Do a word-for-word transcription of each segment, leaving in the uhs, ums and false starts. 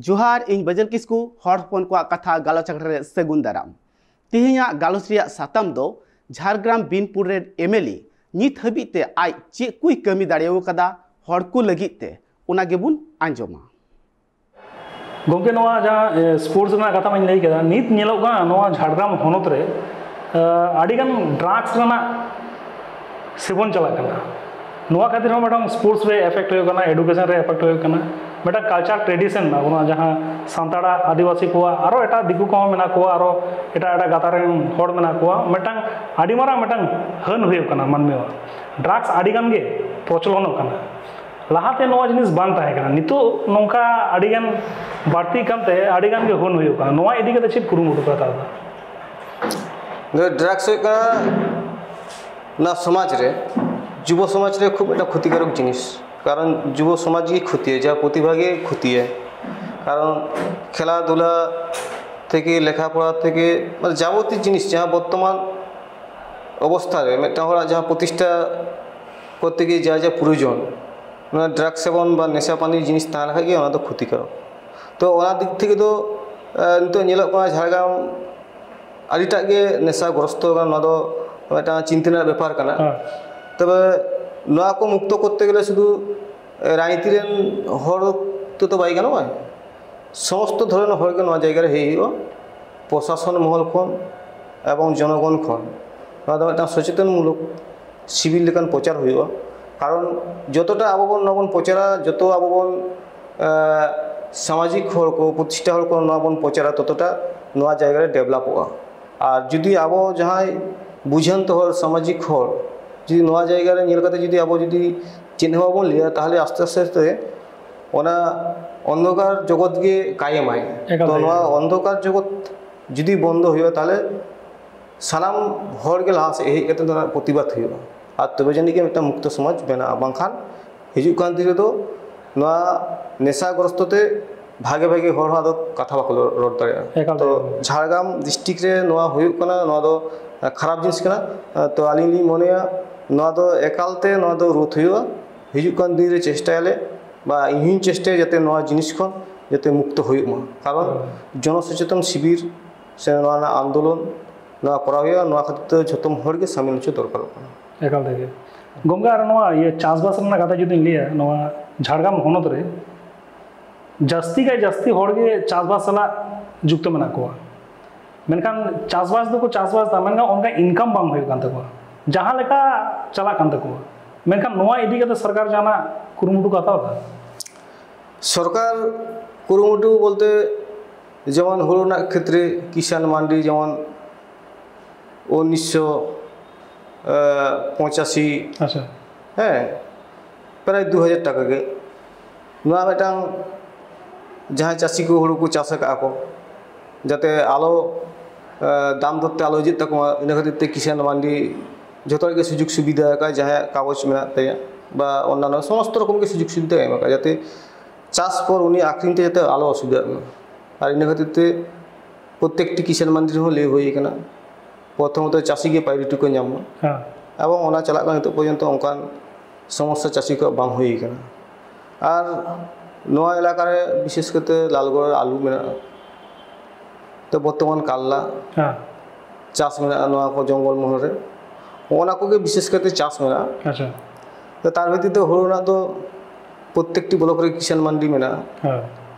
ᱡᱚᱦᱟᱨ, ᱤᱧ ᱵᱟᱹᱡᱟᱹᱞ ᱠᱤᱥᱠᱩ, ᱦᱚᱲ ᱦᱚᱯᱚᱱ ᱠᱚᱣᱟᱜ ᱠᱟᱛᱷᱟ ᱜᱟᱞᱚᱪ ᱟᱠᱷᱲᱟ ᱨᱮ ᱥᱟᱹᱜᱩᱱ ᱫᱟᱨᱟᱢ᱾ ᱛᱮᱦᱮᱧᱟᱜ ᱜᱟᱞᱚᱪ ᱨᱮᱭᱟᱜ ᱥᱟᱛᱟᱢ ᱫᱚ ᱡᱷᱟᱲᱜᱨᱟᱢ ᱵᱤᱱᱯᱩᱨ ᱨᱮᱱ ᱮᱢ ᱮᱞ ᱮ ᱱᱤᱛ ᱦᱟᱹᱵᱤᱡ ᱛᱮ ᱟᱡ ᱪᱮᱫ ᱠᱚᱭ ᱠᱟᱹᱢᱤ ᱫᱟᱲᱮ ᱟᱠᱟᱫᱟ ᱦᱚᱲ ᱠᱚ ᱞᱟᱹᱜᱤᱫ ᱛᱮ, ᱚᱱᱟ ᱜᱮᱵᱚᱱ ᱟᱸᱡᱚᱢᱟ᱾ ᱜᱚᱢᱠᱮ, ᱱᱚᱣᱟ ᱡᱟᱦᱟᱸ, ᱮ, ᱥᱯᱳᱨᱴᱥ ᱨᱮᱱᱟᱜ ᱠᱟᱛᱷᱟ ᱢᱟᱧ ᱞᱟᱹᱭ ᱠᱮᱫᱟ, ᱱᱤᱛ ᱧᱮᱞᱚᱜ ᱠᱟᱱᱟ ᱱᱚᱣᱟ ᱡᱷᱟᱲᱜᱨᱟᱢ ᱦᱚᱱᱚᱛ ᱨᱮ, ᱮ, ᱟᱹᱰᱤᱜᱟᱱ ᱰᱨᱟᱜᱽᱥ ᱨᱮᱱᱟᱜ ᱥᱮᱵᱚᱱ ᱪᱟᱞᱟᱜ ᱠᱟᱱᱟ᱾ ᱱᱚᱣᱟ ᱠᱷᱟᱹᱛᱤᱨ ᱦᱚᱸ ᱢᱤᱫᱴᱟᱝ ᱥᱯᱳᱨᱴᱥ ᱨᱮ ᱮᱯᱷᱮᱠᱴ ᱦᱩᱭᱩᱜ ᱠᱟᱱᱟ, ᱮᱰᱩᱠᱮᱥᱚᱱ ᱨᱮ ᱮᱯᱷᱮᱠᱴ ᱦᱩᱭᱩᱜ ᱠᱟᱱᱟ, ᱢᱤᱫᱴᱟᱝ ᱠᱟᱞᱪᱟᱨ ᱴᱨᱮᱰᱤᱥᱚᱱ, ᱟᱵᱚᱱᱟᱜ ᱡᱟᱦᱟᱸ ᱥᱟᱱᱛᱟᱲᱟᱜ, ᱟᱹᱫᱤᱵᱟᱹᱥᱤ ᱠᱚᱣᱟᱜ, ᱟᱨᱚ ᱮᱴᱟᱜ ᱫᱤᱠᱩ ᱠᱚᱦᱚᱸ ᱢᱮᱱᱟᱜ ᱠᱚᱣᱟ, ᱟᱨᱚ ᱮᱴᱟᱜ ᱮᱴᱟᱜ ᱜᱟᱛᱟ ᱨᱮᱱ ᱦᱚᱲ ᱢᱮᱱᱟᱜ ᱠᱚᱣᱟ, ᱢᱤᱫᱴᱟᱝ ᱟᱹᱰᱤ ᱢᱟᱨᱟᱝ ᱢᱤᱫᱴᱟᱝ ᱦᱟᱹᱱ ᱦᱩᱭᱩᱜ ᱠᱟᱱᱟ ᱢᱟᱹᱱᱢᱤᱭᱟᱜ᱾ ᱰᱨᱟᱜᱽᱥ ᱟᱹᱰᱤ ᱜᱟᱱ ᱜᱮ ᱯᱨᱚᱪᱚᱞᱚᱱᱚᱜ ᱠᱟᱱᱟ᱾ ᱞᱟᱦᱟᱛᱮ ᱱᱚᱣᱟ ᱡᱤᱱᱤᱥ ᱵᱟᱝ ᱛᱟᱦᱮᱸ ᱠᱟᱱᱟ, ᱱᱤᱛᱚᱜ ᱱᱚᱝᱠᱟ ᱟᱹᱰᱤ ᱜᱟᱱ ᱵᱟᱹᱲᱛᱤᱜ ᱠᱟᱱᱛᱮ ᱟᱹᱰᱤ ᱜᱟᱱ ᱜᱮ ᱦᱟᱹᱱ ᱦᱩᱭᱩᱜ ᱠᱟᱱᱟ᱾ ᱱᱚᱣᱟ ᱤᱫᱤ ᱠᱟᱛᱮ ᱪᱮᱫ ᱠᱩᱨᱩᱢᱩᱴᱩ ᱯᱮ ᱦᱟᱛᱟᱣ ᱮᱫᱟ? ᱱᱚᱣᱟ ᱰᱨᱟᱜᱽᱥ ᱦᱩᱭᱩᱜ ᱠᱟᱱᱟ ᱱᱚᱣᱟ ᱥᱚᱢᱟᱡᱽ ᱨᱮ, ᱡᱩᱵᱚ ᱥᱚᱢᱟᱡᱽ ᱨᱮ ᱠᱷᱩᱵ ᱢᱤᱫᱴᱟᱝ ᱠᱷᱚᱛᱤᱠᱟᱨᱚᱠ ᱡᱤᱱᱤᱥ᱾ ᱠᱟᱨᱚᱱ ᱡᱩᱵᱚ ᱥᱚᱢᱟᱡᱽ ᱜᱮ ᱠᱷᱚᱛᱤᱭᱟ, ᱡᱟ ᱯᱨᱚᱛᱤᱵᱷᱟ ᱜᱮ ᱠᱷᱚᱛᱤᱭᱟ᱾ ᱠᱟᱨᱚᱱ ᱠᱷᱮᱞᱟ ᱫᱷᱩᱞᱟ ᱛᱷᱮᱠᱮ, ᱞᱮᱠᱷᱟ ᱯᱚᱲᱟ ᱛᱷᱮᱠᱮ, ᱢᱟᱱᱮ ᱡᱟᱵᱚᱛᱤᱭ ᱡᱤᱱᱤᱥ ᱡᱟᱦᱟᱸ ᱵᱚᱨᱛᱚᱢᱟᱱ ᱚᱵᱚᱥᱛᱷᱟ ᱨᱮ ᱢᱤᱫᱴᱟᱝ ᱦᱚᱲᱟᱜ ᱡᱟᱦᱟᱸ ᱯᱨᱚᱛᱤᱥᱴᱷᱟ ᱠᱚᱨᱛᱮ ᱜᱮ ᱡᱟ ᱡᱟ ᱯᱨᱚᱭᱳᱡᱚᱱ, ᱚᱱᱟ ᱰᱨᱟᱜᱽ ᱥᱮᱵᱚᱱ ᱵᱟ ᱱᱮᱥᱟ ᱯᱟᱹᱱᱤ ᱡᱤᱱᱤᱥ ᱛᱟᱦᱮᱸ ᱞᱮᱠᱷᱟᱡ ᱜᱮ ᱚᱱᱟ ᱫᱚ ᱠᱷᱚᱛᱤᱠᱟᱨᱚᱠ᱾ ᱛᱚ ᱚᱱᱟ ᱫᱤᱠ ᱛᱷᱮᱠᱮ ᱫᱚ, ᱮ, ᱱᱤᱛᱚᱜ ᱧᱮᱞᱚᱜ ᱠᱟᱱᱟ ᱡᱷᱟᱲᱜᱨᱟᱢ ᱟᱹᱰᱤᱴᱟᱜ ᱜᱮ ᱱᱮᱥᱟᱜᱨᱚᱥᱛᱚ ᱠᱟᱱᱟ, ᱱᱚᱣᱟ ᱫᱚ ᱢᱤᱫᱴᱟᱝ ᱪᱤᱱᱛᱟᱹ ᱨᱮᱱᱟᱜ ᱵᱮᱯᱟᱨ ᱠᱟᱱᱟ᱾ ᱦᱮᱸ᱾ ᱛᱚᱵᱮ ᱱᱚᱣᱟ ᱠᱚ ᱢᱩᱠᱛᱚ ᱠᱚᱨᱛᱮ ᱜᱮᱞᱮ ᱥᱩᱫᱷᱩ, ᱮ, ᱨᱟᱡᱽᱱᱤᱛᱤ ᱨᱮᱱ ᱦᱚᱲ ᱛᱮᱫᱚ ᱵᱟᱭ ᱜᱟᱱᱚᱜᱼᱟ, ᱥᱚᱢᱚᱥᱛᱚ ᱫᱷᱚᱨᱚᱱ ᱦᱚᱲ ᱜᱮ ᱱᱚᱣᱟ ᱡᱟᱭᱜᱟ ᱨᱮ ᱦᱮᱡ ᱦᱩᱭᱩᱜᱼᱟ, ᱯᱨᱚᱥᱟᱥᱚᱱ ᱢᱚᱦᱚᱞ ᱠᱷᱚᱱ ᱮᱵᱚᱝ ᱡᱚᱱᱚᱜᱚᱱ ᱠᱷᱚᱱ᱾ ᱱᱚᱣᱟ ᱫᱚ ᱢᱤᱫᱴᱟᱝ ᱥᱚᱪᱮᱛᱚᱱ ᱢᱩᱞᱚᱠ ᱥᱤᱵᱤᱨ ᱞᱮᱠᱟᱱ ᱯᱨᱚᱪᱟᱨ ᱦᱩᱭᱩᱜᱼᱟ᱾ ᱠᱟᱨᱚᱱ ᱡᱚᱛᱚᱴᱟ ᱟᱵᱚ ᱵᱚᱱ ᱱᱚᱣᱟ ᱵᱚᱱ ᱯᱨᱚᱪᱟᱨᱟ, ᱡᱚᱛᱚ ᱟᱵᱚ ᱵᱚᱱ, ᱮ, ᱥᱟᱢᱟᱡᱤᱠ ᱦᱚᱲ ᱠᱚ, ᱯᱨᱚᱛᱤᱥᱴᱷᱟ ᱦᱚᱲ ᱠᱚ ᱱᱚᱣᱟ ᱵᱚᱱ ᱯᱨᱚᱪᱟᱨᱟ, ᱛᱚᱛᱚᱴᱟ ᱱᱚᱣᱟ ᱡᱟᱭᱜᱟ ᱨᱮ ᱰᱮᱵᱷᱞᱚᱯᱚᱜᱼᱟ᱾ ᱟᱨ ᱡᱩᱫᱤ ᱟᱵᱚ ᱡᱟᱦᱟᱸᱭ ᱵᱩᱡᱷᱟᱹᱱ ᱛᱚ ᱦᱚᱲ, ᱥᱟᱢᱟᱡᱤᱠ ᱦᱚᱲ, ᱡᱩᱫᱤ ᱱᱚᱣᱟ ᱡᱟᱭᱜᱟ ᱨᱮ ᱧᱮᱞ ᱠᱟᱛᱮ ᱡᱩᱫᱤ ᱟᱵᱚ ᱡᱩᱫᱤ ᱪᱮᱫ ᱦᱚᱸ ᱵᱟᱵᱚᱱ ᱞᱟᱹᱭᱟ, ᱛᱟᱦᱚᱞᱮ ᱟᱥᱛᱮ ᱟᱥᱛᱮ ᱛᱮ ᱚᱱᱟ ᱚᱱᱫᱷᱚᱠᱟᱨ ᱡᱚᱜᱚᱛ ᱜᱮ ᱠᱟᱭᱮᱢᱟᱭ᱾ ᱮᱠᱟᱞ ᱛᱚ ᱛᱮᱜᱮ᱾ ᱱᱚᱣᱟ ᱚᱱᱫᱷᱚᱠᱟᱨ ᱡᱚᱜᱚᱛ ᱡᱩᱫᱤ ᱵᱚᱱᱫᱚ ᱦᱩᱭᱩᱜᱼᱟ, ᱛᱟᱦᱚᱞᱮ ᱥᱟᱱᱟᱢ ᱦᱚᱲ ᱜᱮ ᱞᱟᱦᱟ ᱥᱮᱫ ᱦᱮᱡ ᱠᱟᱛᱮ ᱱᱚᱣᱟ ᱯᱨᱚᱛᱤᱵᱟᱫ ᱦᱩᱭᱩᱜᱼᱟ᱾ ᱟᱨ ᱛᱚᱵᱮ ᱡᱟᱹᱱᱤᱡ ᱜᱮ ᱢᱤᱫᱴᱟᱝ ᱢᱩᱠᱛᱚ ᱥᱚᱢᱟᱡᱽ ᱵᱮᱱᱟᱜᱼᱟ᱾ ᱵᱟᱝᱠᱷᱟᱱ ᱦᱤᱡᱩᱜ ᱠᱟᱱ ᱫᱤᱱ ᱨᱮᱫᱚ ᱱᱚᱣᱟ ᱱᱮᱥᱟᱜᱨᱚᱥᱛᱚ ᱛᱮ ᱵᱷᱟᱜᱮ ᱵᱷᱟᱜᱮ ᱦᱚᱲ ᱦᱚᱸ ᱟᱫᱚ ᱠᱟᱛᱷᱟ ᱵᱟᱠᱚ ᱨᱚᱲ ᱫᱟᱲᱮᱭᱟᱜᱼᱟ᱾ ᱮᱠᱟᱞ ᱛᱚ ᱛᱮᱜᱮ᱾ ᱡᱷᱟᱲᱜᱨᱟᱢ ᱰᱤᱥᱴᱨᱤᱠᱴ ᱨᱮ ᱱᱚᱣᱟ ᱦᱩᱭᱩᱜ ᱠᱟᱱᱟ, ᱱᱚᱣᱟ ᱫᱚ ᱠᱷᱟᱨᱟᱯ ᱡᱤᱱᱤᱥ ᱠᱟᱱᱟ᱾ ᱛᱚ ᱟᱹᱞᱤᱧ ᱞᱤᱧ ᱢᱚᱱᱮᱭᱟ ᱱᱚᱣᱟ ᱫᱚ ᱮᱠᱟᱞ ᱛᱮ ᱱᱚᱣᱟ ᱫᱚ ᱨᱳᱫᱷ ᱦᱩᱭᱩᱜᱼᱟ᱾ ᱦᱤᱡᱩᱜ ᱠᱟᱱ ᱫᱤᱱ ᱨᱮ ᱪᱮᱥᱴᱟᱭᱟᱞᱮ, ᱵᱟ ᱤᱧ ᱦᱚᱸᱧ ᱪᱮᱥᱴᱟᱭᱟ ᱡᱟᱛᱮ ᱱᱚᱣᱟ ᱡᱤᱱᱤᱥ ᱠᱷᱚᱱ ᱡᱟᱛᱮ ᱢᱩᱠᱛᱚ ᱦᱩᱭᱩᱜ ᱢᱟ᱾ ᱠᱟᱨᱚᱱ ᱡᱚᱱᱚ ᱥᱚᱪᱮᱛᱚᱱ ᱥᱤᱵᱤᱨ ᱥᱮ ᱱᱚᱣᱟ ᱨᱮᱱᱟᱜ ᱟᱱᱫᱳᱞᱚᱱ ᱱᱚᱣᱟ ᱠᱚᱨᱟᱣ ᱦᱩᱭᱩᱜᱼᱟ, ᱱᱚᱣᱟ ᱠᱷᱟᱹᱛᱤᱨ ᱛᱮ ᱡᱷᱚᱛᱚᱢ ᱦᱚᱲ ᱜᱮ ᱥᱟᱢᱤᱞ ᱦᱚᱪᱚ ᱫᱚᱨᱠᱟᱨᱚᱜ ᱠᱟᱱᱟ᱾ ᱮᱠᱟᱞ ᱛᱮᱜᱮ᱾ ᱜᱚᱢᱠᱮ, ᱟᱨ ᱱᱚᱣᱟ ᱤᱭᱟᱹ ᱪᱟᱥᱵᱟᱥ ᱨᱮᱱᱟᱜ ᱠᱟᱛᱷᱟ ᱡᱩᱫᱤᱧ ᱞᱟᱹᱭᱟ, ᱱᱚᱣᱟ ᱡᱷᱟᱲᱜᱨᱟᱢ ᱦᱚᱱᱚᱛ ᱨᱮ ᱡᱟᱹᱥᱛᱤ ᱠᱟᱭ ᱡᱟᱹᱥᱛᱤ ᱦᱚᱲ ᱜᱮ ᱪᱟᱥᱵᱟᱥ ᱥᱟᱞᱟᱜ ᱡᱩᱠᱛᱚ ᱢᱮᱱᱟᱜ ᱠᱚᱣᱟ᱾ ᱢᱮᱱᱠᱷᱟᱱ ᱪᱟᱥᱵᱟᱥ ᱫᱚᱠᱚ ᱪᱟᱥᱵᱟᱥ ᱮᱫᱟ, ᱢᱮᱱᱠᱷᱟᱱ ᱚᱱᱠᱟ ᱤᱱᱠᱟᱢ ᱵᱟᱝ ᱦᱩᱭᱩᱜ ᱠᱟᱱ ᱛᱟᱠᱚᱣᱟ, ᱡᱟᱦᱟᱸ ᱞᱮᱠᱟ ᱪᱟᱞᱟᱜ ᱠᱟᱱ ᱛᱟᱠᱚᱣᱟ᱾ ᱢᱮᱱᱠᱷᱟᱱ ᱱᱚᱣᱟ ᱤᱫᱤ ᱠᱟᱛᱮ ᱥᱚᱨᱠᱟᱨ ᱡᱟᱦᱟᱱᱟᱜ ᱠᱩᱨᱩᱢᱩᱴᱩ ᱠᱚ ᱦᱟᱛᱟᱣ ᱮᱫᱟ? ᱥᱚᱨᱠᱟᱨ ᱠᱩᱨᱩᱢᱩᱴᱩ ᱵᱚᱞᱛᱮ, ᱡᱮᱢᱚᱱ ᱦᱩᱲᱩ ᱨᱮᱱᱟᱜ ᱠᱷᱮᱛᱨᱮ ᱠᱤᱥᱟᱱ ᱢᱟᱱᱰᱤ, ᱡᱮᱢᱚᱱ ᱩᱱᱤᱥᱥᱚ ᱯᱚᱸᱪᱟᱥᱤ, ᱟᱪᱪᱷᱟ᱾ ᱦᱮᱸ, ᱯᱨᱟᱭ ᱫᱩ ᱦᱟᱡᱟᱨ ᱴᱟᱠᱟ ᱜᱮ᱾ ᱱᱚᱣᱟ ᱢᱤᱫᱴᱟᱝ ᱡᱟᱦᱟᱸᱭ ᱪᱟᱹᱥᱤ ᱠᱚ ᱦᱩᱲᱩ ᱠᱚ ᱪᱟᱥ ᱟᱠᱟᱫᱼᱟ ᱠᱚ, ᱡᱟᱛᱮ ᱟᱞᱚ, ᱫᱟᱢ ᱫᱚᱨ ᱛᱮ ᱟᱞᱚ ᱤᱡᱟᱹᱜ ᱛᱟᱠᱚ ᱢᱟ, ᱤᱱᱟᱹ ᱠᱷᱟᱹᱛᱤᱨ ᱛᱮ ᱠᱤᱥᱟᱱ ᱢᱟᱱᱰᱤ ᱡᱷᱚᱛᱚ ᱦᱚᱲ ᱜᱮ ᱥᱩᱡᱳᱜᱽ ᱥᱩᱵᱤᱫᱷᱟ ᱟᱠᱟᱫ, ᱡᱟᱦᱟᱸᱭᱟᱜ ᱠᱟᱜᱚᱡᱽ ᱢᱮᱱᱟᱜ ᱛᱟᱭᱟ ᱵᱟ ᱚᱱᱱᱟᱱᱚ ᱥᱚᱢᱚᱥᱛᱚ ᱨᱚᱠᱚᱢ ᱜᱮ ᱥᱩᱡᱳᱜᱽ ᱥᱩᱵᱤᱫᱷᱟ ᱮᱢ ᱟᱠᱟᱫ, ᱡᱟᱛᱮ ᱪᱟᱥ ᱯᱚᱨ ᱩᱱᱤ ᱟᱠᱷᱨᱤᱧ ᱛᱮ ᱡᱟᱛᱮ ᱟᱞᱚ ᱚᱥᱩᱵᱤᱫᱷᱟᱜ ᱢᱟ᱾ ᱟᱨ ᱤᱱᱟᱹ ᱠᱷᱟᱹᱛᱤᱨ ᱛᱮ ᱯᱨᱚᱛᱮᱠᱴᱤ ᱠᱤᱥᱟᱱ ᱢᱟᱱᱰᱤ ᱨᱮᱦᱚᱸ ᱞᱟᱹᱭ ᱦᱩᱭ ᱟᱠᱟᱱᱟ, ᱯᱨᱚᱛᱷᱚᱢᱚᱛᱚ ᱪᱟᱹᱥᱤ ᱜᱮ ᱯᱨᱟᱭᱳᱨᱤᱴᱤ ᱠᱚ ᱧᱟᱢ ᱢᱟ᱾ ᱦᱮᱸ᱾ ᱮᱵᱚᱝ ᱚᱱᱟ ᱪᱟᱞᱟᱜ ᱠᱟᱱᱟ, ᱱᱤᱛᱚᱜ ᱯᱚᱨᱡᱚᱱᱛᱚ ᱚᱱᱠᱟᱱ ᱥᱚᱢᱚᱥᱥᱟ ᱪᱟᱹᱥᱤ ᱠᱚᱣᱟᱜ ᱵᱟᱝ ᱦᱩᱭ ᱟᱠᱟᱱᱟ᱾ ᱟᱨ ᱱᱚᱣᱟ ᱮᱞᱟᱠᱟ ᱨᱮ ᱵᱤᱥᱮᱥ ᱠᱟᱛᱮ ᱞᱟᱞᱜᱚᱲ ᱨᱮ ᱟᱹᱞᱩ ᱢᱮᱱᱟᱜᱼᱟ, ᱛᱚ ᱵᱚᱨᱛᱚᱢᱟᱱ ᱠᱟᱞᱞᱟ, ᱦᱮᱸ᱾ ᱪᱟᱥ ᱢᱮᱱᱟᱜᱼᱟ ᱱᱚᱣᱟ ᱠᱚ ᱡᱚᱝᱜᱚᱞ ᱢᱚᱦᱚᱞ ᱨᱮ, ᱚᱱᱟ ᱠᱚᱜᱮ ᱵᱤᱥᱮᱥ ᱠᱟᱛᱮ ᱪᱟᱥ ᱢᱮᱱᱟᱜᱼᱟ᱾ ᱟᱪᱪᱷᱟ᱾ ᱛᱚ ᱛᱟᱨ ᱵᱷᱤᱛᱤᱨ ᱛᱮ ᱦᱩᱲᱩ ᱨᱮᱱᱟᱜ ᱫᱚ ᱯᱨᱚᱛᱮᱠᱴᱤ ᱵᱞᱚᱠ ᱨᱮ ᱠᱤᱥᱟᱱ ᱢᱟᱱᱰᱤ ᱢᱮᱱᱟᱜᱼᱟ᱾ ᱦᱮᱸ᱾